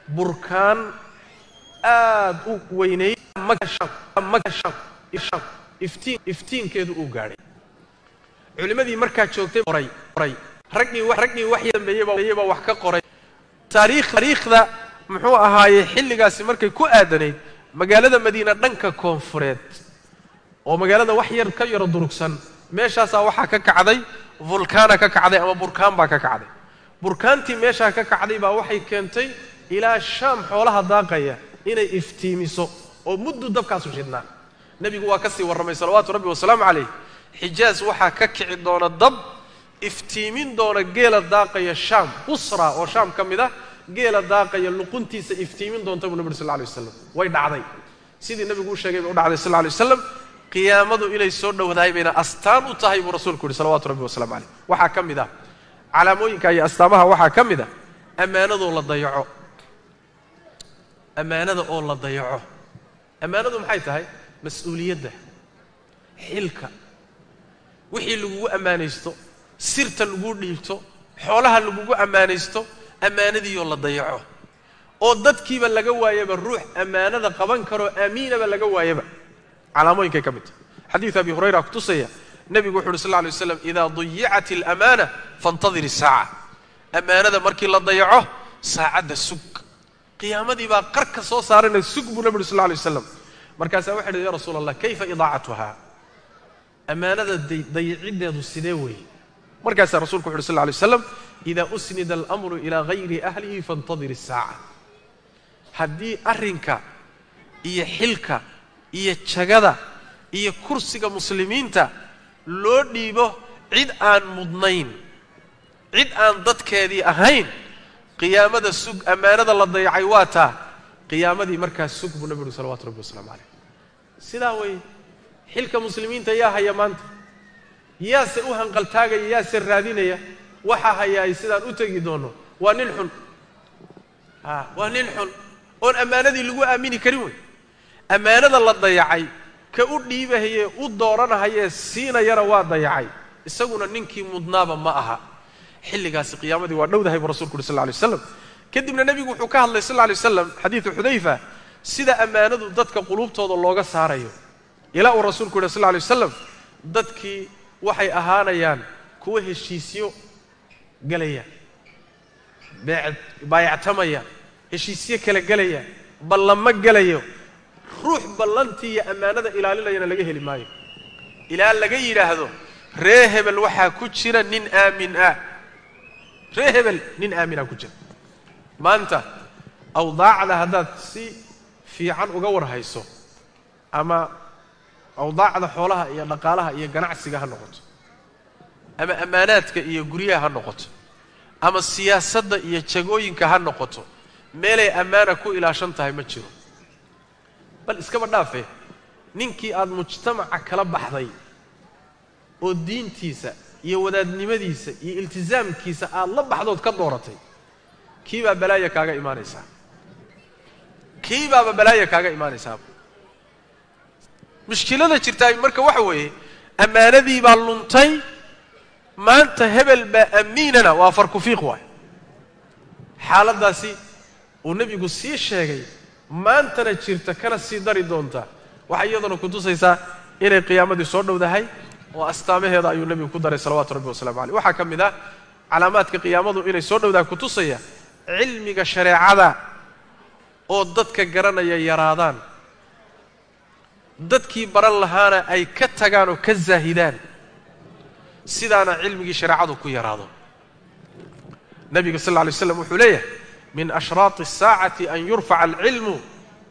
Burkaan aad u weynay iftiinkeedu uu gaadhay. Culimmadii markaa joogtay qoray, raggii wax dambeeyey baa wax ka qoray taariikhda. Muxuu ahaayey xilligaasi markay ku aadanayd magaalada Madiina dhanka koonfureed oo magaalada wax yar ka yaro durugsan, meeshaasaa waxaa ka kacday vulkaana ka kacday ama burkaan baa ka kacday. Burkaantii meeshaa ka kacday baa waxay keentay ilaa Shaam xoolaha daaqaya inay iftiimiso oo muddu dabkaasu shidhnaa. Nebigu waa ka sii warramay salawaatu rabbi wasalaamu calayh, Xijaaz waxaa ka kici doona dab iftiimin doona geela daaqaya Shaam, Busra oo Shaam ka mid ah, geela daaqaya luquntiisa iftiimin doonta buu nabi sal lla alay waslam. Way dhacday sidii nebigu u sheegay bay u dhacday sal lla alay waslam. Qiyaamadu inay soo dhowdahay bayna astaan u tahay buu rasuulku yihi salawaatu rabbi wasalamu calayh. Waxaa ka mid ah calaamooyinka iyo astaamaha, waxaa ka mid ah ammaanadoo la dayaco. Ammaanada oo la dayaco. Ammaanadu maxay tahay? Mas-uuliyadda, xilka, wixii lagugu ammaanaysto, sirta laguu dhiibto, xoolaha lagugu ammaanaysto, ammaanadiioo la dayaco oo dadkiiba laga waayaba ruux ammaanada qaban karoo aamiinaba laga waayaba, calaamooyinkay ka mid tahay. Xadiidu Abi Hurayra kutusaya, nebigu wuxu uhi sal lla alay waslam: "Idaa dayicat alamaana faintadir isaaca." Ammaanada markii la dayaco, saacadda sug, qiyaamadii baa qarka soo saarana sug buu nabi uri sal lla alay waslam. Markaasaa waxay idhi: "Ya rasuula Allah, kayfa idaacatuha?" Ammaanada dayiciddeedu sidee weeye? Markaasaa rasulku wuxu uhi sal lla alay waslam: "Idaa usnida alamru ilaa gayri ahlihi faintadir isaaca." Haddii arrinka iyo xilka iyo jagada iyo kursiga muslimiinta loo dhiibo cid aan mudnayn, cid aan dadkeedii ahayn, qiyaamada sug. Ammaanada la dayacay waa taa, qiyaamadii markaas sug buu nabi uri salawatu rabbi wasalaamu calayh. Sidaa weeye. Xilka muslimiinta yaa haya maanta? Yaase u hanqaltaagaya? Yaase raadinaya? Waxaa hayaay sidaan u tegi doonno waa nin xun, a waa nin xun oon ammaanadii lagu aamini karin wey. Ammaanada la dayacay ka u dhiibahayee, u dooranahayee, siinayana waa dayacay, isaguna ninkii mudnaaba ma aha. Xilligaasi qiyaamadii waa dhowdahay buu rasulku uri sal lla alay waslam. Kadibna nebigu wuxuu ka hadlay sal lla alay waslam, xadiidu Xudayfa, sida ammaanadu dadka quluubtooda looga saarayo, ilaa uu rasuulku yidhi sal lla alay wasalam: dadkii waxay ahaanayaan kuwa heshiisyo gelaya, baayactamaya, heshiisyo kala gelaya, ballamo gelayo, ruux ballantii iyo ammaanada ilaalinayana laga heli maayo, ilaa laga yidhaahdo: "Ree hebel waxaa ku jira nin aamin ah, ree hebel nin aaminah ku jira." Maanta awdaacda haddaad si fiican uga warhayso, ama awdaacda xoolaha iyo dhaqaalaha iyo ganacsiga ha noqoto, ama ammaanaadka iyo guryaha ha noqoto, ama siyaasadda iyo jagooyinka ha noqoto, meelay ammaana ku ilaashan tahay ma jiro. Bal iskaba dhaafe, ninkii aada mujtamaca kala baxday oo diintiisa iyo wadaadnimadiisa iyo iltisaamkiisa aada la baxdood ka dooratay, kiibaa balaaya kaaga imaanaysaa, kiibaaba balaaya kaaga imaanaysaaba. Mushkilada jirtaa marka waxa weeye ammaanadii baa luntay. Maanta hebel baa amiinana waa farkufiiq waay. Xaaladdaasi uu nebigu sii sheegay maantana jirta kana sii dari doonta waxay iyaduna kutusaysaa inay qiyaamadii soo dhowdahay, oo astaamaheeda ayuu nebigu ku daray salawaatu rabbi wasalamu caleyh. Waxaa ka mid ah calaamaadka qiyaamadu inay soo dhowdahay kutusaya cilmiga shareecada oo dadka garanaya yaraadaan, dadkii baran lahaana ay ka tagaan oo ka zaahidaan, sidaana cilmigii shareecadu ku yaraado. Nabiga sal lla alay slam wuxuu leeyahay: "Min ashraati asaacati an yurfaca alcilmu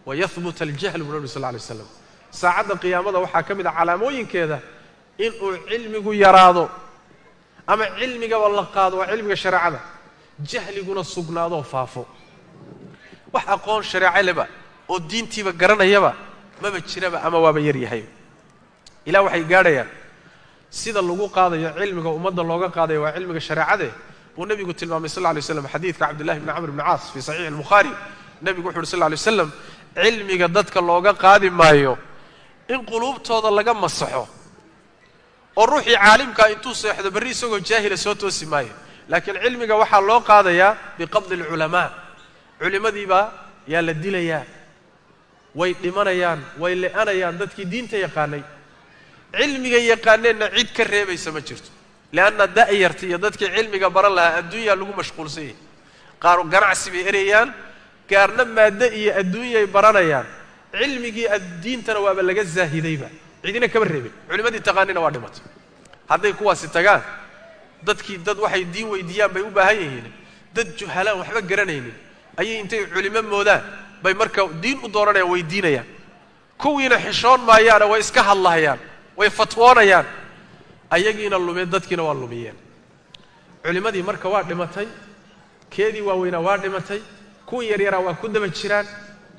wayahbuta aljahlu," buu nabi sal lla alay slam. Saacadda qiyaamada waxaa ka mid a calaamooyinkeeda inuu cilmigu yaraado ama cilmigaba la qaado, waa cilmiga shareecada, jahliguna sugnaadoo faafo. Wax aqoon shareeco leba oo diintiiba garanayaba maba jiraba ama waaba yar yahay. Ilaa waxay gaadhayaan sida lagu qaadayo cilmiga ummadda looga qaadayo, waa cilmiga shareecade, buu nebigu tilmaamay sal lla alay slam xadiidka Cabdillahi bni Camr bni Caas fi saxiixi albukhaari. Nebigu wuxu uhi sal lla alay slam: cilmiga dadka looga qaadi maayo in quluubtooda laga masaxo oo ruuxii caalimkaa intuu seexdo berri isagoo jaahila soo toosi maayo, laakiin cilmiga waxaa loo qaadayaa biqabdi alculamaa. Culimmadiibaa yaa la dilayaa, way dhimanayaan, way le'anayaan dadkii diinta yaqaanay, cilmiga yaqaaneenna cid ka reebaysa ma jirto. Lianna da'yarta iyo dadkii cilmiga baran lahaa adduunyaa lagu mashquulsan yahay. Qaar ganacsi bay erayaan, gaarna maaddo iyo adduunyay baranayaan, cilmigii diintana waaba laga zaahidayba, cidina kama reebin. Culimmadii taqaanina waa dhimatay. Hadday kuwaasi tagaan, dadkii dad waxay diin weydiiyaan bay u baahan yihiin. Dad juhalaan waxba garanaynin ayay intay culimo moodaan bay marka diin u dooranayaan, weydiinayaan. Kuwiina xishoon maayaana, way iska hadlahayaan, way fatwoonayaan, ayagiina lumeen, dadkiina waa lumiyeen. Culimmadii marka waa dhimatay, keedii waaweynaa waa dhimatay, kuwii yaryaraa waa ku daba jiraan.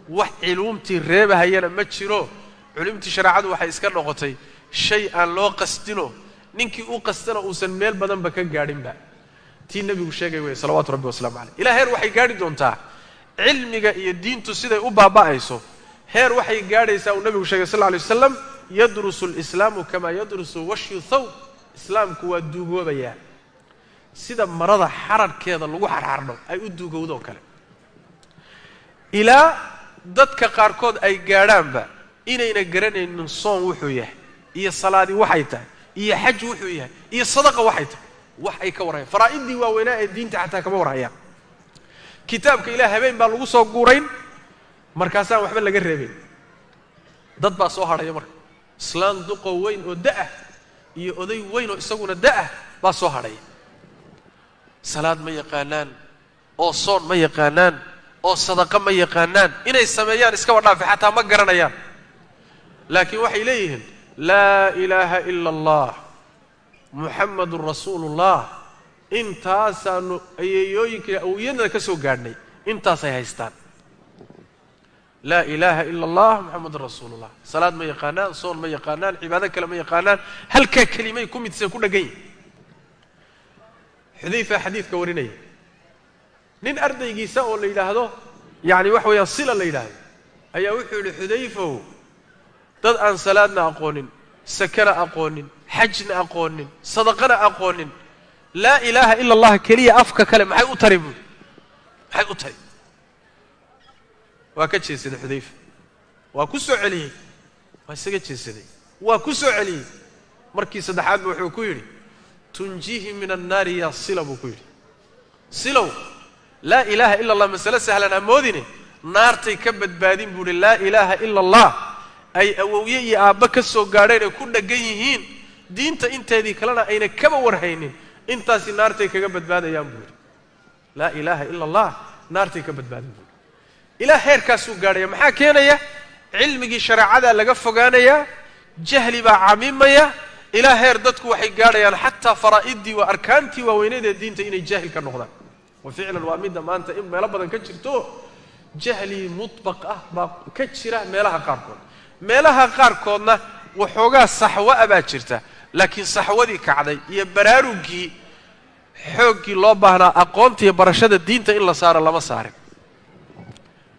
Wax culuumtii reebahayana ma jiro. Culimtii shareecadu waxay iska noqotay shay aan loo qasdino, ninkii u qastana uusan meel badanba ka gaadhinba. Tii nebigu sheegay wey salawaatu rabbi wasalaamu caleyh. Ilaa heer waxay gaadhi doontaa cilmiga iyo diintu siday u baaba'ayso, heer waxay gaadhaysaa uu nebigu sheegay sal lla alay wasalam, yadrusu alislaamu kamaa yadrusu washyu thawb. Islaamku waa duugoobayaa sida marada xararhkeeda lagu xarxardho ay u duugowdoo kale, ilaa dadka qaarkood ay gaadhaanba inayna garanaynin soon wuxuu yahay, iyo salaadi waxay tahay, iyo xaj wuxuu yahay, iyo sadaqa waxay tahay. Wax ay ka warhayaan faraa'idii waaweynaa ee diinta xataa kama warhayaan. Kitaabka ilaah habeen baa lagu soo guurayn, markaasaan waxba laga reebayn. Dad baa soo hadhaya marka, islaan duqo weyn oo da'ah iyo oday weyn oo isaguna da'ah baa soo hadhaya. Salaad ma yaqaanaan, oo soon ma yaqaanaan, oo sadaqa ma yaqaanaan, inay sameeyaan iskaba dhaafe xataa ma garanayaan. Laakiin waxay leeyihiin laa ilaaha ila allah muxamadun rasuulullah, intaasaanu ayeeyooyinka awiyadna ka soo gaadhnay, intaasay haystaan. Laa ilaaha ila allah muxamadun rasuulullah. Salaad ma yaqaanaan, soon ma yaqaanaan, cibaado kale ma yaqaanaan, halkaa kelimay ku midsan ku dheggan yihin. Xudayfa xadiidka warinaya, nin ardaygiisa oo la yidhaahdo yacni waxa weeyaan sila la yidhaahdo ayaa wuxuu yidhi, Xudayfow, dad aan salaadna aqoonin, sakana aqoonin, xajna aqoonin, sadaqana aqoonin, laa ilaaha ila allah keliya afka kale maxay u tari buuri, maxay u tari? Waa ka jeesaday Xudayfa, waa ku soo celiyey, waa isaga jeesaday, waa ku soo celiyey. Markii saddexaadba wuxuu ku yidhi, tunjiihi min annaari yaa sila buu ku yidhi. Silow, laa ilaaha ila allah masale sahlan hamoodine, naartay ka badbaadin buu ihi. Laa ilaaha ila allah ay awowye iyo aabba ka soo gaadheen ay ku dheggan yihiin, diinta inteedii kalena ayna kaba warhaynin, intaasi naartay kaga badbaadayaan buu yidhi. Laa ilaaha ila allah naartay ka badbaadin buu yidhi. Ilaa heerkaasuu gaadhaya. Maxaa keenaya? Cilmigii shareecadaa laga fogaanayaa, jahli baa camimaya, ilaa heer dadku waxay gaadhayaan xataa faraa'idii waa arkaantii waaweyneed ee diinta inay jaahil ka noqdaan. Wa ficlan waa midda maanta in meelo badan ka jirto, jahli mutbaq ah baa ka jira meelaha qaarkood. Meelaha qaarkoodna waxoogaa saxwa baa jirta, laakiin saxwadii kacday iyo baraarugii xooggii loo baahnaa aqoonta iyo barashada diinta in la saaro lama saarin.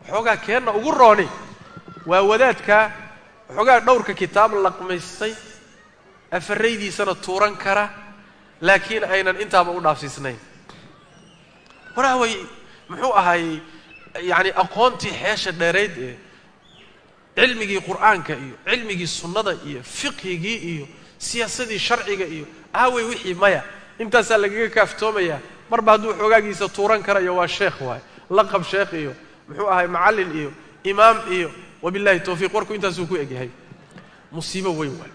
Waxoogaa keenna ugu rooni waa wadaadka waxoogaa dhowrka kitaab laqmaystay, afaraydiisana tuuran kara, laakiin aynan intaaba u dhaafsiisnayn. Waraaway muxuu ahaayey yacni aqoontii xeesha dheerayd ee cilmigii qur'aanka iyo cilmigii sunnada iyo fiqhigii iyo siyaasadii sharciga iyo aawey wixii maya, intaasaa lagaga kaaftoomayaa. Marba hadduu xogaagiisa tuuran karayo waa sheekh waay, laqab sheekh iyo muxuu ahay macallin iyo imaam iyo wabillahi tawfiiq. Warku intaasuu ku egyahay. Musiibo weyn waay.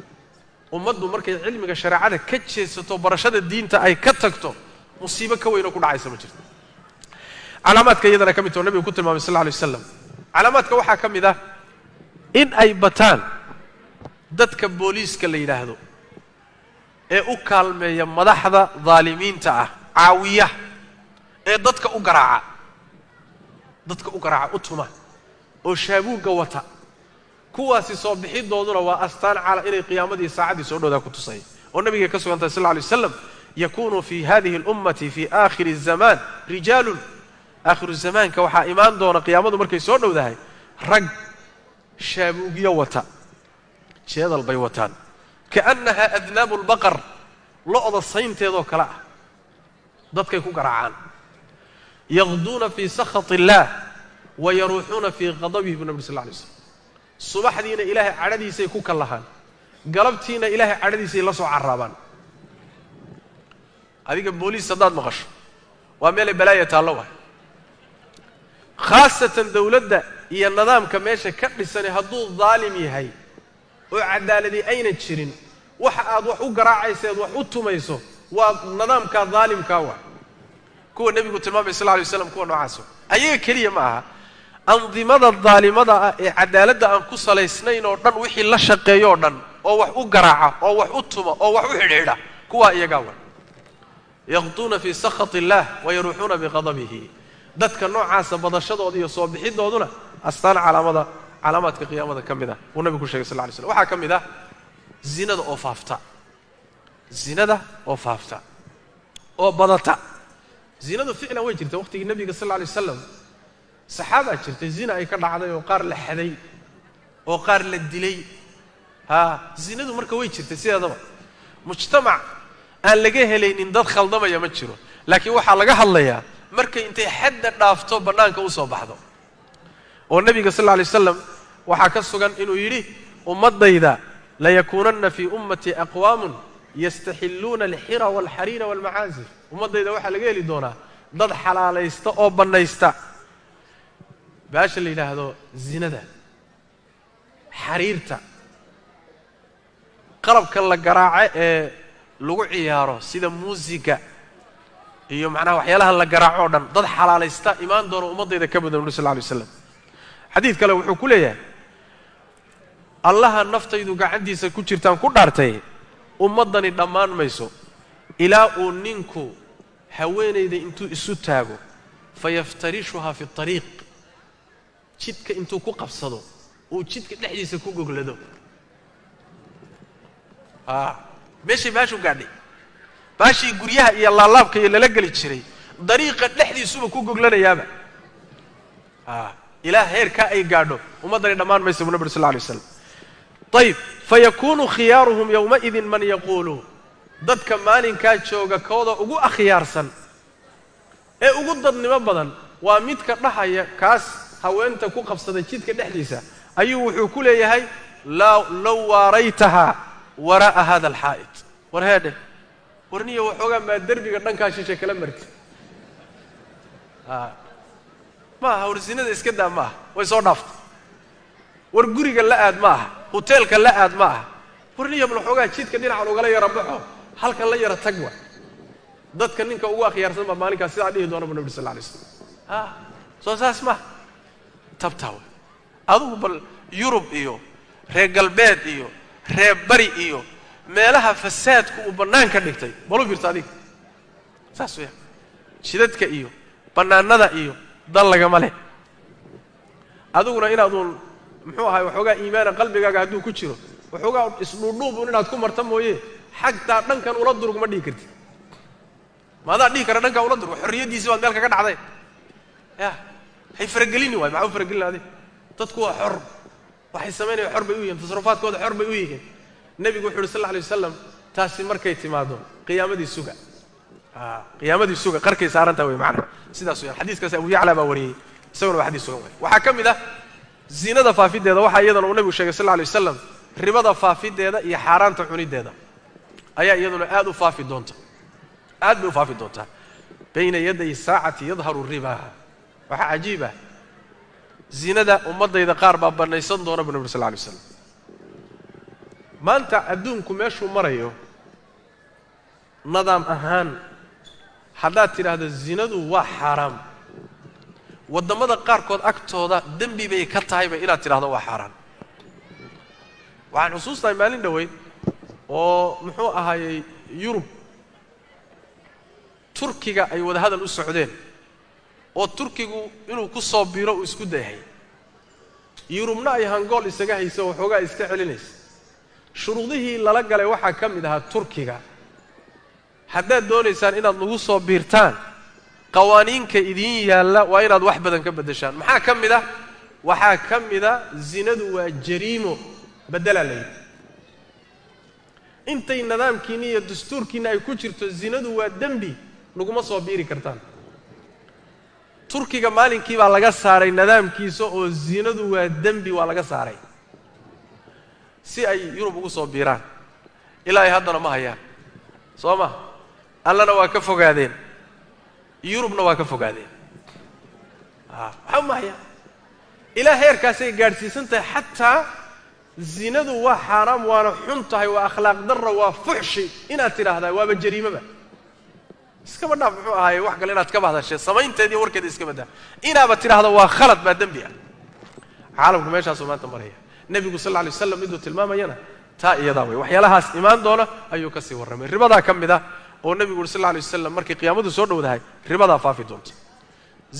Ummaddu markay cilmiga shareecada ka jeesato, barashada diinta ay ka tagto, musiibo ka weyn oo ku dhacaysa ma jirto. Calaamaadka iyadana ka mid tao nabigu ku tilmaamay sal lla alay waslam, calaamaadka waxaa ka mid ah in ay bataan dadka booliiska la yidhaahdo ee u kaalmeeya madaxda daalimiinta ah, caawiya ee dadka u garaaca, dadka u garaaca, u tuma oo shaabuugga wata. Kuwaasi soo bixidooduna waa astaan cala inay qiyaamadii saacaddii soo dhowdaa ku tusaya, oo nabigay ka sugan tahay sal lla alay waslam, yakunu fi hadihi alummati fi aakhiri azamaan rijaalun. Aakhiru zamaanka waxaa imaan doona qiyaamadu markay soo dhowdahay rag shaabuugyo wata, jeedal bay wataan, kaannaha adnaabu lbaqar, lo'da saynteedoo kale ah, dadkay ku garaacaan. Yaqduuna fii sakhati illaah, Wayaruuxuuna fii qadabihi buu nabi sal lla alay slam. Subaxdiina ilaahay cadhadiisay ku kallahaan, galabtiina ilaahay cadhadiisay la soo carraabaan. Adiga booliis haddaad maqasho waa meelay balaaya taallo waay. Khaasatan dawladda iyo nidaamka meesha ka dhisani hadduu daalim yahay oo cadaaladi ayna jirin, waxa aad wax u garaacaysa eed wax u tumayso waa nidaamkaa daalimkaa waay. Kuwa nebigu tilmaamay sal lla alay waslam kuwa noocaas ayaga keliya ma aha. Andimada daalimada ah ee cadaaladda aan ku salaysnayn oo dhan, wixii la shaqeeyo oo dhan oo wax u garaaca oo wax u tuma oo wax u xidhxidha, kuwaa iyagaa way. Yaqduuna fii sakhati illaah wayaruuxuuna biqadabihi. Dadka noocaasa badashadooda iyo soo bixidooduna astaan calaamada calaamaadka qiyaamada ka mid ah wuu nabigu ku shegay sal lla alay slam. Waxaa ka mid ah zinada oo faafta, zinada oo faafta oo badata. Zinadu ficlan way jirta waqtigii nebiga sal alla alay wasalam. Saxaabaa jirtay zina ay ka dhacday oo qaar la xaday oo qaar la dilay. Haa, zinadu marka way jirtay sideedaba. Mujtamac aan laga helaynin dad khaldamaya ma jiro, laakiin waxaa laga hadlayaa markay intay xadda dhaafto bannaanka u soo baxdo. Oo nebiga sal alla alay wasalam waxaa ka sugan inuu yidhi ummaddayda layakuunanna fii ummatii aqwaamun yastaxilluuna alxira waalxariira waalmacaasif. Ummaddayda waxaa laga heli doonaa dad xalaalaysta oo bannaysta baasha la yidhaahdo zinada, xariirta, qalabka la garaaco ee lagu ciyaaro sida muusiga iyo macnaha waxyaalaha la garaaco o dhan, dad xalaalaysta imaan doona ummaddayda ka badan uri sal lla alay slam. Xadiid kale wuxuu ku leeyahay allaha naftaydu gacantiisa ku jirtaan ku dhaartay, ummaddani dhammaan mayso ilaa uu ninku haweenayda intuu isu taago fayaftarishuhaa fi ariiq, jidka intuu ku qabsado uu jidka dhexdiisa ku goglado. Meeshay baashuu gaadhay, baashii guryaha iyo laalaabka iyo lala geli jiray dariiqa dhexdiisuba ku goglanayaaba. Ilaa heerkaa ay gaadho ummaddani dhammaan maysa buu nabi uri sal lla alay waslam. Ayib, fayakuunu khiyaaruhum yowmaidin man yaquulu, dadka maalinkaa jooga kooda ugu akhyaarsan ee ugu dadnimo badan waa midka dhahaya kaas haweenta ku qabsaday jidka dhexdiisa ayuu wuxuu ku leeyahay low waaraytahaa waraa'a hada alxaa'id. War heedheh, warniyo waxoogaa maa derbiga dhankaa shishe kala marti. Ma aha war zinada iska daa ma aha, way soo dhaaftay. War guriga la aad ma aha, huteelka la aad ma aha, warniyo bal waxoogaa jidka dhinacan ugala yara baxo, halkan la yara tag wa. Dadka ninka ugu akhyaarsan baa maalinkaas sidaa dhihi doona bu nabi sal lla alay slam. Soo saas maaha tabtaa wey. Adugu bal Yurub iyo reer galbeed iyo reer bari iyo meelaha fasaadku uu bannaan ka dhigtay balu fiirta adiga saas weya. Jidadka iyo bannaanada iyo dan lagama leh. Adiguna inaaduun muxuu ahay waxoogaa iimaana qalbigaaga hadduu ku jiro waxoogaa isdhuudhuubun inaad ku marta mooye, xagtaa dhankan ula durug ma dhihi kartid. Maadaa dhihi kara dhankaa ula durug? Xorriyaddiisi baad meel kaga dhacday. Ya hay faragelini waay, maxaa u faragelin adi? Dadku waa xor, waxay samaynayaan xor bay u yihiin, tasarufaadkooda xor bay u yihiin. Nebigu wuxu uhi sal alla alay wasalam taasi markay timaado qiyaamadii suga, qiyaamadii suga qarkay saarantaa wey macana sidaas weyaan. Xadiiskaasi Abu Yacla baa wariyey, isaguna waa xadiis sugan wey. Waxaa ka mid ah zinada faafideeda waxaa iyadana uu nebigu sheegay sal alla alay wasalam ribada faafideeda iyo xaaraanta cunideeda ayaa iyaduna aad u faafi doonta, aad bay u faafi doontaa. Bayna yaday saacati yadharu ribaa. Waxaa cajiib ah zinada ummaddayda qaar baa bannaysan doona bu nabi sal lla alay slam. Maanta adduunku meeshuu marayo nadaam ahaan haddaad tidhaahdo zinadu waa xaaraam, waddamada qaarkood agtooda dembi bay ka tahayba inaad tidhahdo waa xaaraan. Waxaan xusuustahay maalin dhoweyd oo muxuu ahaayey Yurub Turkiga ay wadahadal u socdeen oo Turkigu inuu ku soo biro uu isku dayhay, Yurubna ay hangool isaga hayso waxoogaa iska celinaysa. Shuruudihii lala galay waxaa ka mid ahaa Turkiga haddaad doonaysaan inaad nagu soo biirtaan qawaaniinka idiin yaalla waa inaad wax badan ka beddeshaan. Maxaa ka mid ah? Waxaa ka mid a zinadu waa jariimo beddelaa la yidhi. Intay nidaamkiinna iyo dastuurkiinna ay ku jirto zinadu waa dembi, naguma soo biiri kartaan. Turkiga maalinkii baa laga saaray nidaamkiisa oo zinadu waa dembi, waa laga saaray si ay Yurub ugu soo biiraan. Ilaa ay haddana ma hayaan, soo ma? Allana waa ka fogaadeen, Yurubna waa ka fogaadeen. Waxba ma hayaan. Ilaa heerkaasay gaadhsiisan tahay. Xataa zinadu waa xaaraam, waana xun tahay, waa akhlaaq darra, waa fuxshi inaad tidhaahdaa waaba jariimaba. Iskaba dhaaf muxuu ahaaye wax kale inaad kaba hadashee, samaynteediiyo warkeeda iska baddaa, inaaba tidhaahda waa khalad baa dembi ah. Caalamku meeshaasuu maanta maraya. Nebigu sal alla alay waslam miduu tilmaamayana taa iyadaa wey, waxyaalahaas imaan doona ayuu ka sii warramay. Ribadaa ka mid ah oo nebigu uri sal alla alay wasalam markay qiyaamadu soo dhowdahay ribadaa faafi doonta.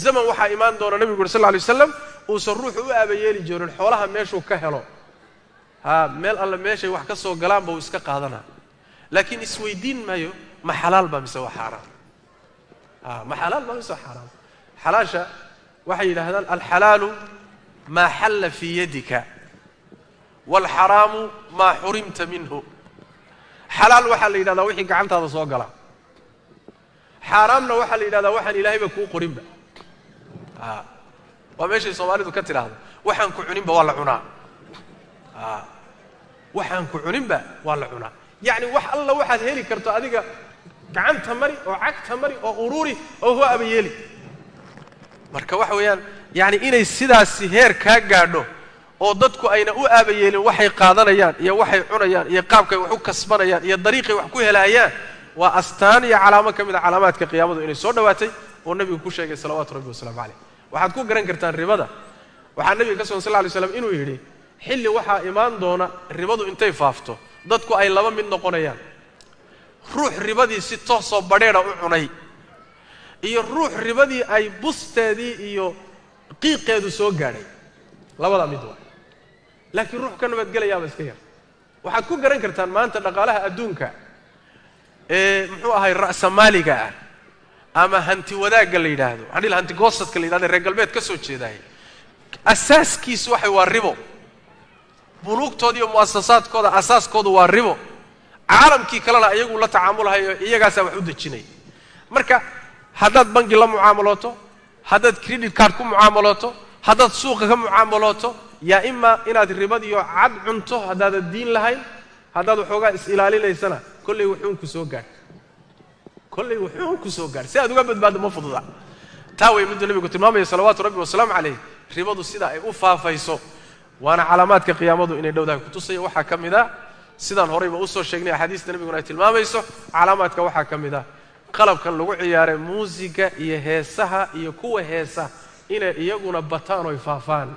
Zaman waxaa imaan doona nebigu uri sal alla alay waslam uusan ruuxu u aabayeeli jirin xoolaha meeshuu ka helo, haa meel alle meeshay wax ka soo galaanba uu iska qaadanaa, laakiin isweydiin maayo ma xalaal baa mise waa xaaraam. Ma xalaal baa mise waa xaaraam. Xalaasha waxay yidhaahdaan alxalaalu maa xalla fii yadika waalxaraamu maa xurimta minhu. Xalaal waxaa la yidhahdaa wixii gacantaada soo gala, xaaraamna waxaa la yidhahdaa waxaan ilaahayba kuu qorinba. Waa meeshay soomaalidu ka tidhaahdo waxaan ku cuninba waa la cunaa. Waxaan ku cuninba waa la cunaa. Yacni wax alla waxaad heli karto adiga gacanta mari oo cagta mari oo ururi oo huwa aba yeeli. Marka waxa weeyaan yacni inay sidaasi heer kaa gaadho oo dadku ayna u aabayeelin waxay qaadanayaan iyo waxay cunayaan iyo qaabkay wax u kasbanayaan iyo dariiqay wax ku helaayaan, waa astaan iyo calaamo ka mid a calaamaadka qiyaamadu inay soo dhowaatay oo nebigu ku sheegay salawaatu rabbi wasalaamu caleyh. Waxaad ku garan kartaan ribada, waxaa nebiga ka sugan sal lla lay slam inuu yidhi xilli waxaa imaan doona ribadu intay faafto dadku ay laba mid noqonayaan, ruux ribadii si toosoo badheedha u cunay iyo ruux ribadii ay busteedii iyo qiiqeedu soo gaadhay, labadaa mid waa. Laakiin ruux ka nabadgelayaaba iska yar. Waxaad ku garan kartaan maanta dhaqaalaha adduunka ee muxuu ahay ra'samaaliga ah ama hanti wadaagga la yidhaahdo, waxaan dhihi hanti goosadka la yidhahdo, reer galbeed ka soo jeedaay, asaaskiisu waxay waa ribo. Bunuugtooda iyo mu'asasaadkooda asaaskoodu waa ribo. Caalamkii kalena iyagu la tacaamulahayo, iyagaasaa wax u dejinaya. Marka haddaad bangi la mucaamalooto, haddaad credit card ku mucaamalooto, haddaad suuqa ka mucaamalooto, yaa imaa inaad ribadiyo cad cunto haddaadan diin lahayn, haddaad waxoogaa is-ilaalinaysana kollay wuxuun ku soo gaadh, kollay wuxuun ku soo gaadh, si aad uga badbaaddo ma fududa. Taa way miduu nebigu tilmaamaya salawaatu rabbi wasalaamu calayh, ribadu sida ay u faafayso waana calaamaadka qiyaamadu inay dhowdahay kutusaya. Waxaa ka mid a sidaan horayba usoo sheegnay axaadiista nebiguna ay tilmaamayso, calaamaadka waxaa ka mid ah qalabkan lagu ciyaaray muusiga iyo heesaha iyo kuwa heesa inay iyaguna bataan oy faafaan,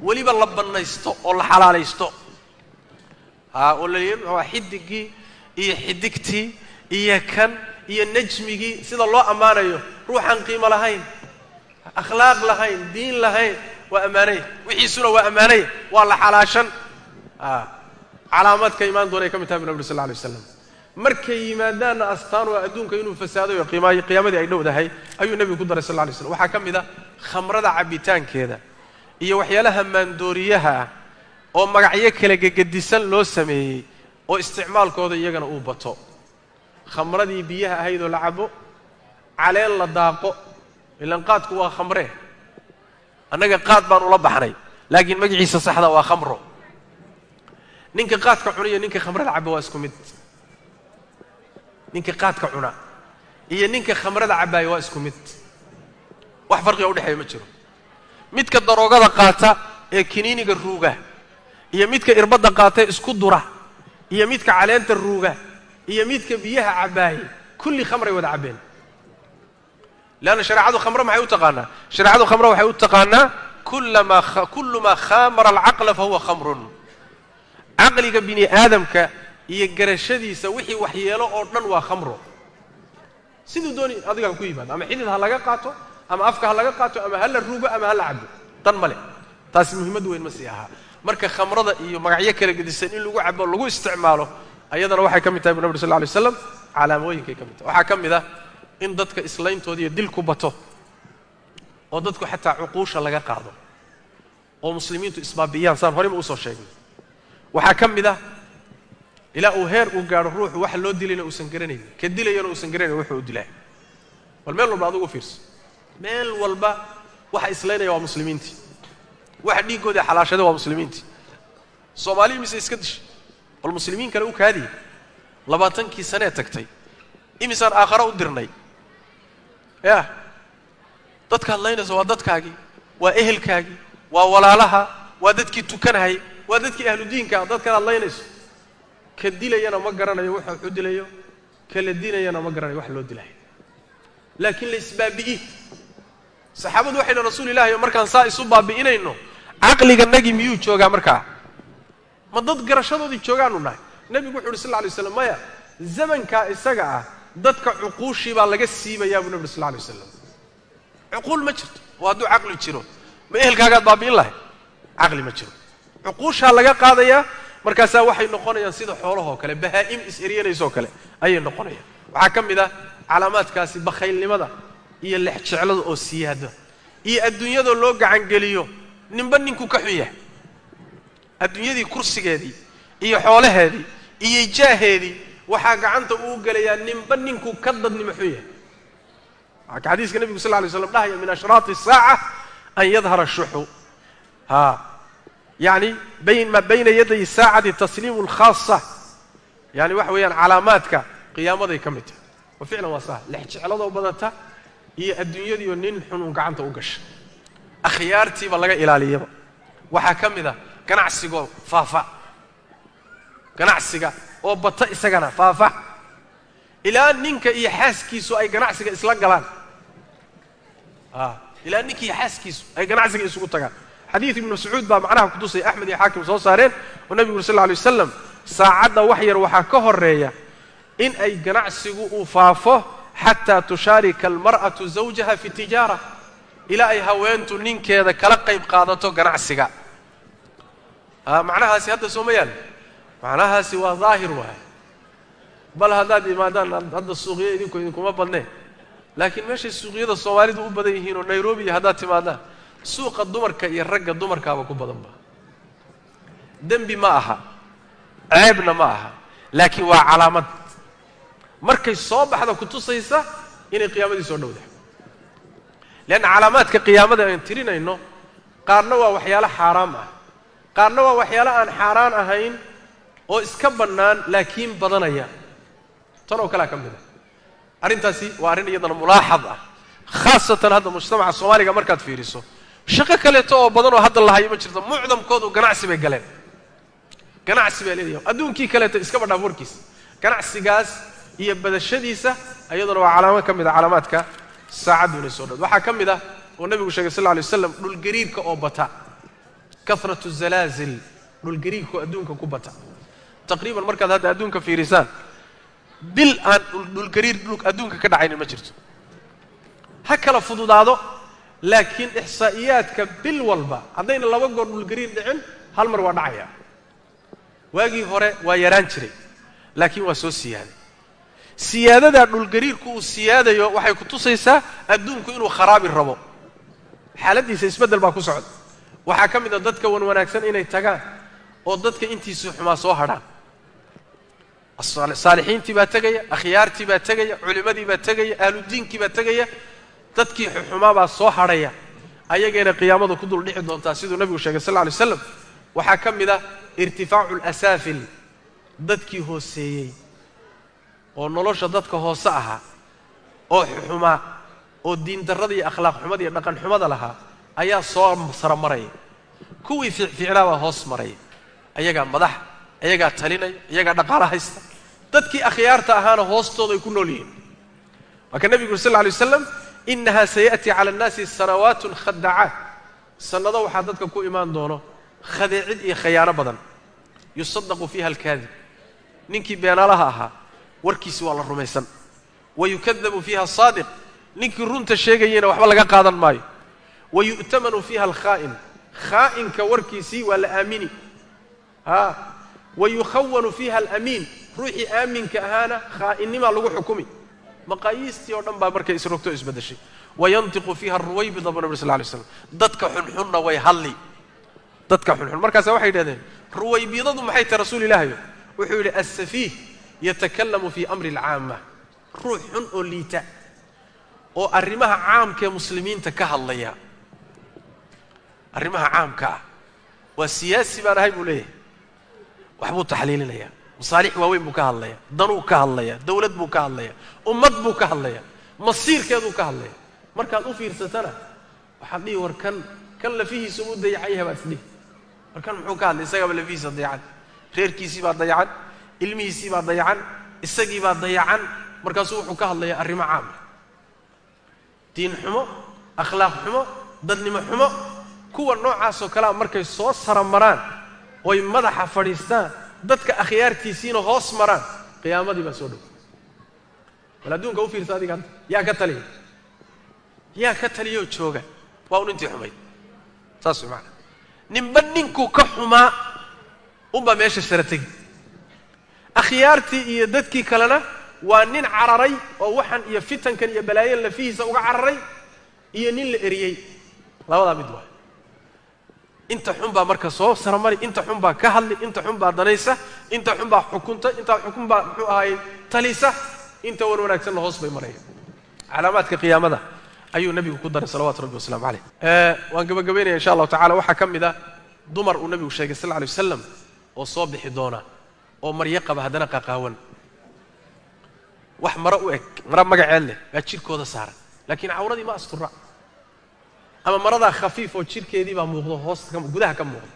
weliba la bannaysto oo la xalaalaysto. Oo la yidhi muxuu xidigii iyo xidigtii iyo kan iyo najmigii sida loo ammaanayo, ruuxaan qiimo lahayn, akhlaaq lahayn, diin lahayn waa ammaanaya, wixiisuna waa ammaanaya, waa la xalaashan. Calaamaadka imaan doonay ka mid tahay bu nabi sal lla alay waslam. Markay yimaadaanna astaan waa adduunka inuu fasaaday oo qiyaamadii ay dhowdahay ayuu nebigu ku daray sal lla alay slam. Waxaa ka mid ah khamrada cabbitaankeeda iyo waxyaalaha maandooriyaha ah oo magacyo kala gegedisan loo sameeyey oo isticmaalkooda iyagana uu bato. Khamradii biyaha ahayd oo la cabo, caleen la daaqo, ilaan qaadku waa khamree, annaga qaad baan ula baxnay laakiin magaciisa saxda waa khamro. Ninka qaadka cunaiyo ninka khamrada caba waa isku mid. Ninka qaadka cuna iyo ninka khamrada cabbaaya waa isku mid, wax farqiga udhexeeya ma jiro. Midka daroogada qaata ee kiniiniga ruuga iyo midka irbadda qaata ee isku dura iyo midka caleenta ruuga iyo midka biyaha cabbaaye kulli khamray wada cabbeen. Leanna shareecadu khamre maxay u taqaanaa? Shareecadu khamre waxay u taqaanaa kullu maa khaamara alcaqla fa huwa khamrun. Caqliga bini aadamka iyo garashadiisa wixii waxyeelo oo dhan waa khamro. Siduu dooni adiga ha ku yimaado, ama xidid ha laga qaato, ama afka ha laga qaato, ama ha la ruugo, ama ha la cabo, dan male. Taasi muhiimad weyn ma sii ahaa. Marka khamrada iyo magacyo kala gedisan in lagu cabo lagu isticmaalo ayadana waxay ka mid tahay bu nabi sal lla alay waslam calaamooyinkay ka mid tahay. Waxaa ka mid ah in dadka islayntoodi iyo dilku bato oo dadku xataa cuquusha laga qaado oo muslimiintu isbaabiyaan, saan horeyba usoo sheegnay. Waxaa ka mid ah ilaa uu heer uu gaadho ruuxu waxa loo dilayna uusan garanaynin, ka dilayana uusan garanayn wuxuu u dilaa. Bal meel walba adugu fiirso, Meel walba waxa islaynaya waa muslimiintii, waxa dhiiggooda xalaashada waa muslimiintii. Soomaaliya mise iska dishay, bal muslimiin kale u kaadiya. 20kii sanee tagtay imisaan aakhare u dirnay. Ya dadka hadlaynaysa waa dadkaagii, waa ehelkaagii, waa walaalaha, waa dadkii tukanahayay, waa dadkii ahludiinka ah. Dadkan hadlaynayso ka dilayana ma garanayo waxa wuxuu dilayo, ka la dilayana ma garanayo wax loo dilayo, laakiin la isbaabi'i. Saxaabadu waxay dhahen, rasuul ilahi, markaan saa isu baabi'inayno caqliganagii miyuu joogaa? Markaa ma dad garashadoodii joogaanu nahay? Nebigu wuxu uhi sal lla alay slam, maya, zamankaa isaga ah dadka cuquushii baa laga siibayaa buu nebi sal lla alay waslam. Cuquul ma jirto, oo hadduu caqli jiro ma ehelkaagaad baabi'in lahay? Caqli ma jiro, cuquushaa laga qaadayaa. Markaasaa waxay noqonayaan sida xoolahoo kale, bahaa'im is-eryanaysoo kale ayay noqonayaan. Waxaa ka mid ah calaamaadkaasi bakhaylnimada iyo lexjeclada oo siyaada, iyo adduunyadoo loo gacangeliyo ninba ninkuu ka xun yahay. Adduunyadii kursigeedii iyo xoolaheedii iyo jaaheedii waxaa gacanta uu gelayaa ninba ninkuu ka dadnimo xun yahay. Waxaa ka xadiiska nebigu sal lla alay slam dhahaya, min ashraati asaaca an yadhara ashuxu, ha yacni bayn ma bayna yaday saacati tasliimu alkhaasa. Yani waxa weeyaan calaamaadka qiyaamaday ka mid tahay. Wa ficlan waa saa, lexjecladoo badata iyo adduunyadiioo nin xun uun gacanta u gasha, akhyaartiiba laga ilaaliyaba. Waxaa ka mid ah ganacsigoo faafa, ganacsiga oo bata isagana faafa, ilaa ninka iyo xaaskiisu ay ganacsiga isla galaan, ilaa ninka iyo xaaskiisu ay ganacsiga isugu tagaan. Xadiid ibnu Mascuud baa macnaha kutusaya, Axmed iyo Xaakim soo saareen, oo nebigu uri sal lla alay wasalam, saacadda wax yar waxaa ka horeeya in ay ganacsigu uu faafo, xataa tushaarika almar'atu zawjaha fi tijaara, ilaa ay haweentu ninkeeda kala qayb qaadato ganacsiga. Macnahaasi hadda sooma yaal, macnahaasi waa daahir waay. Bal haddaad imaadaan hadda suuqyo, idinku idinkuma badnee, laakiin meeshay suuqyada soomaalidu u badan yihiin oo Nairobi iyo haddaad timaadaan, suuqa dumarka iyo ragga dumarkaaba ku badanba. Dembi ma aha, ceebna ma aha, laakiin waa calaamad markay soo baxda kutusaysa inay qiyaamadii soo dhowdahay. Leanna calaamaadka qiyaamada aan tirinayno qaarna waa waxyaalo xaaraam ah, qaarna waa waxyaalo aan xaaraan ahayn oo iska bannaan laakiin badanaya. Tan oo kalea ka mid ah. Arrintaasi waa arrin iyadana mulaaxad ah, khaasatan hadda mujtamaca soomaaliga markaad fiiriso. Shaqo kaleeto oo badan oo hadda lahayo ma jirto, mucdamkoodu ganacsi bay galeen, ganacsi bay leeyahay. Adduunkii kaleeto iskaba dhaaf warkiisa, ganacsigaas iyo badashadiisa iyaduna waa calaamad ka mid ah calaamaadka saacaddu inay soo dhowd. Waxaa ka mid ah oo nebigu sheegay sal lla alay waslam dhulgariirka oo bata, kathratu zalaazil, dhulgariirka oo adduunka ku bata. Taqriiban markaad hadda adduunka fiirisaan, bil aan dhulgariir dhul adduunka ka dhacaynin ma jirto. Ha kala fududaado, laakiin ixsaa'iyaadka bil walba haddayna 2 goor dhulgariir dhicin, hal mar waa dhacaya. Waagii hore waa yaraan jiray, laakiin waa soo siyaaday. Siyaadadaa dhulgariirku uu siyaadayo waxay ku tusaysaa adduunku inuu kharaabi rabo, xaaladdiisa isbeddel baa ku socda. Waxaa ka mid a dadka wan wanaagsan inay tagaan oo dadka intiisii xumaa soo hadhaan. Saalixiintii baa tegaya, akhyaartii baa tegaya, culimmadii baa tegaya, ahludiinkii baa tegaya, dadkii xumaa baa soo hadhaya, ayageena qiyaamadu ku dul dhici doontaa siduu nebigu sheegay sal lla alay slam. Waxaa ka mid ah irtifaacu alasaafil, dadkii hooseeyey oo nolosha dadka hoose ahaa oo xumaa oo diindarrada iyo akhlaaq xumada iyo dhaqan xumada lahaa ayaa soo sara maraya, kuwii fiicfiicnaa baa hoos maraya. Ayagaa madax, ayagaa talinaya, iyagaa dhaqaalo haysta, dadkii akhyaarta ahaana hoostooda ay ku nool yihiin. Waa ka nebigu uri sal lla alay waslam, inaha sayaأti cala annaasi sanawaatun khadacaat, sannado waxaa dadka ku imaan doono khadeecid iyo khayaano badan, yusadaqu fiiha alkaadib, ninkii beenaalaha ahaa warkiisi waa la rumaysan, wa yukadabu fiiha asaadiq, ninkii runta sheegayeyna waxba laga qaadan maayo, wa yu'tamanu fiiha alkhaa'in, khaa'inka warkiisii waa la aamini, ha wa yukhawanu fiiha alamiin, ruuxii aaminka ahaana khaa'innimaa lagu xukumi. Maqaayiistii oo dhan baa markay isrogto isbeddeshay. Wayantiqu fiiha aruwaybida bu nabi sal lla alay slam, dadka xunxunna way hadli, dadka xunxun. Markaasa waxay yidhahdeen, ruwaybidadu maxay tahay, rasuul ilaahayo? Wuxuu yidhi, alsafiih yatakalamu fii amri alcaama, ruux xun oo liita oo arrimaha caamka ee muslimiinta ka hadlaya, arrimaha caamka ah. Waa siyaasi baan ahay buu leeyahay, waxbuu taxliilinayaa, masaalix waaweyn buu ka hadlaya, danuu ka hadlaya, dawlad buu ka hadlaya, ummad buu ka hadlaya, masiirkeeduu ka hadlaya. Markaad u fiirsatana waxaad dhihi war kan lafihiisa uu dayacan yahay baad isdhihi, war kan muxuu ka hadlay, isagaaba lafihiisa dayacan, reerkiisii baa dayacan, ilmihiisii baa dayacan, isagii baa dayacan. Markaasuu wuxuu ka hadlayaa arrimo caam ah, diin xumo, akhlaaq xumo, dadnimo xumo. Kuwa noocaasoo kalea markay soo saramaraan oy madaxa fadhiistaan, dadka akhyaartiisiina hoos maraan, qiyaamadii baa soo dhow. Bal adduunka u fiirsa adiga hadda, yaa ka taliya? Yaa ka taliyoo jooga? Waa un intii xumayd. Saas way macana. Ninba ninkuu ka xumaa unbaa meesha sara tegi. Akhyaartii iyo dadkii kalena waa nin cararay oo waxan iyo fitankan iyo balaayan lafihiisa uga cararay iyo nin la eriyey, labadaa mid waay. Inta xun baa marka soo saramari, inta xun baa ka hadli, inta xun baa danaysa, inta xun baa xukunta, inta xukun baa muxuu ahaayey talisa, inta wan wanaagsanna hoos bay maraya. Calaamaadka qiyaamada ayuu nabigu ku daray salawaatu rabbi wasalaamu caleyh. Waan gabagabaynaya insha allahu tacala. Waxaa ka mid ah dumar uu nabigu sheegay sal alla alay wasalam oo soo bixi doona oo maryo qaba haddana qaqaawan, wax maro u eg, maro magaceed leh baa jidhkooda saaran, laakiin cawradii ma astura, ama maradaa khafiif oo jidhkeedii baa muuqdo, hoos gudaha ka muuqdo,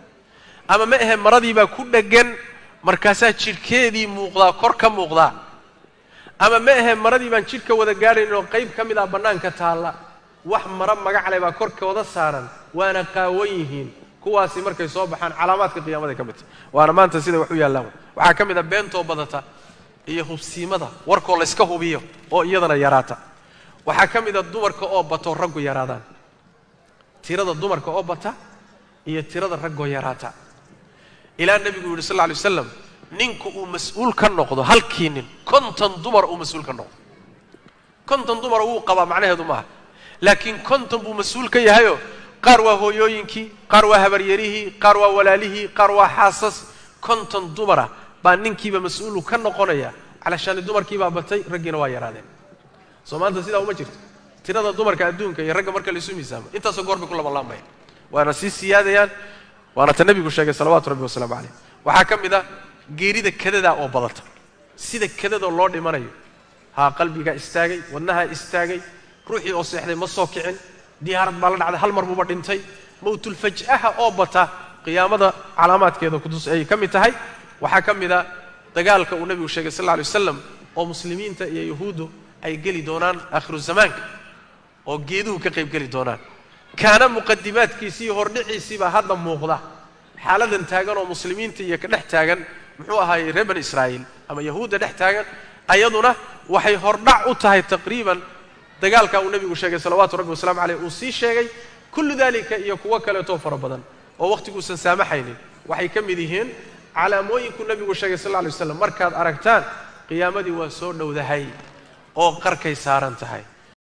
ama ma ahe maradii baa ku dheggan markaasaa jidhkeedii muuqdaa, kor ka muuqdaa, ama ma ahe maradii baan jidhka wada gaadhayn oo qayb ka mid ah bannaanka taalla, wax maro magacle baa korkooda saaran, waana qaawan yihiin. Kuwaasi markay soo baxaan calaamaadka qiyaamaday ka mid tahay, waana maanta siday wax u yaallaan. Waxaa ka mid ah beentoo badata iyo hubsiimada, warkoo layska hubiyo oo iyadana yaraata. Waxaa ka mid a dumarka oo bato raggu yaraadaan, tirada dumarka oo bata iyo tirada raggoo yaraata, ilaa nebigu yidhi sal alla alay waslam ninku uu mas-uul ka noqdo halkii nin 50 dumar uu mas-uul ka noqdo. 50 dumar wuu qabaa macnaheedu maaha, laakiin 50 buu mas-uul ka yahayoo qaar waa hooyooyinkii, qaar waa habaryarihii, qaar waa walaalihii, qaar waa xaasas. 50 dumara baa ninkiiba mas-uulu ka noqonaya, calashaani dumarkii baa batay, raggiina waa yaraadeen. Soo maanta sidaa uma jirto? Tirada dumarka adduunka iyo ragga marka laisu miisaamo intaasoo goor bay ku labanlaabmayaan, waana sii siyaadayaan, waana ta nebigu sheegay salawaatu rabbi wasalaamu caleyh. Waxaa ka mid ah geerida kadadaa oo badata, sida kadadoo loo dhimanayo. Haa, qalbigaa istaagay, wadnahaa istaagay, ruuxii oo seexday ma soo kicin, diyaarad baa la dhacday, hal mar buuba dhintay. Mawtulfaj'aha oo bata qiyaamada calaamaadkeeda kutus ay ka mid tahay. Waxaa ka mid a dagaalka uu nebigu sheegay sal alla alay wasalam oo muslimiinta iyo yahuuddu ay geli doonaan aakhiru zamaanka, oo geeduhu ka qayb geli doonaan. Kaana muqadimaadkiisii iyo hordhiciisii baa hadda muuqda, xaaladan taagan oo muslimiinta iyo ka dhex taagan muxuu ahaayey reer bani Israa'iil ama yahuudda dhex taagan, ayaduna waxay hordhac u tahay taqriiban dagaalka uu nebigu sheegay salawaatu rabbi wasalamu caleyh uu sii sheegay. Kullu dalika iyo kuwo kaleetoo fara badan oo waktiguusan saamaxaynin waxay ka mid yihiin calaamooyinkuu nebigu sheegay sal alla alay waslam. Markaad aragtaan qiyaamadii waa soo dhowdahay oo qarkay saaran tahay.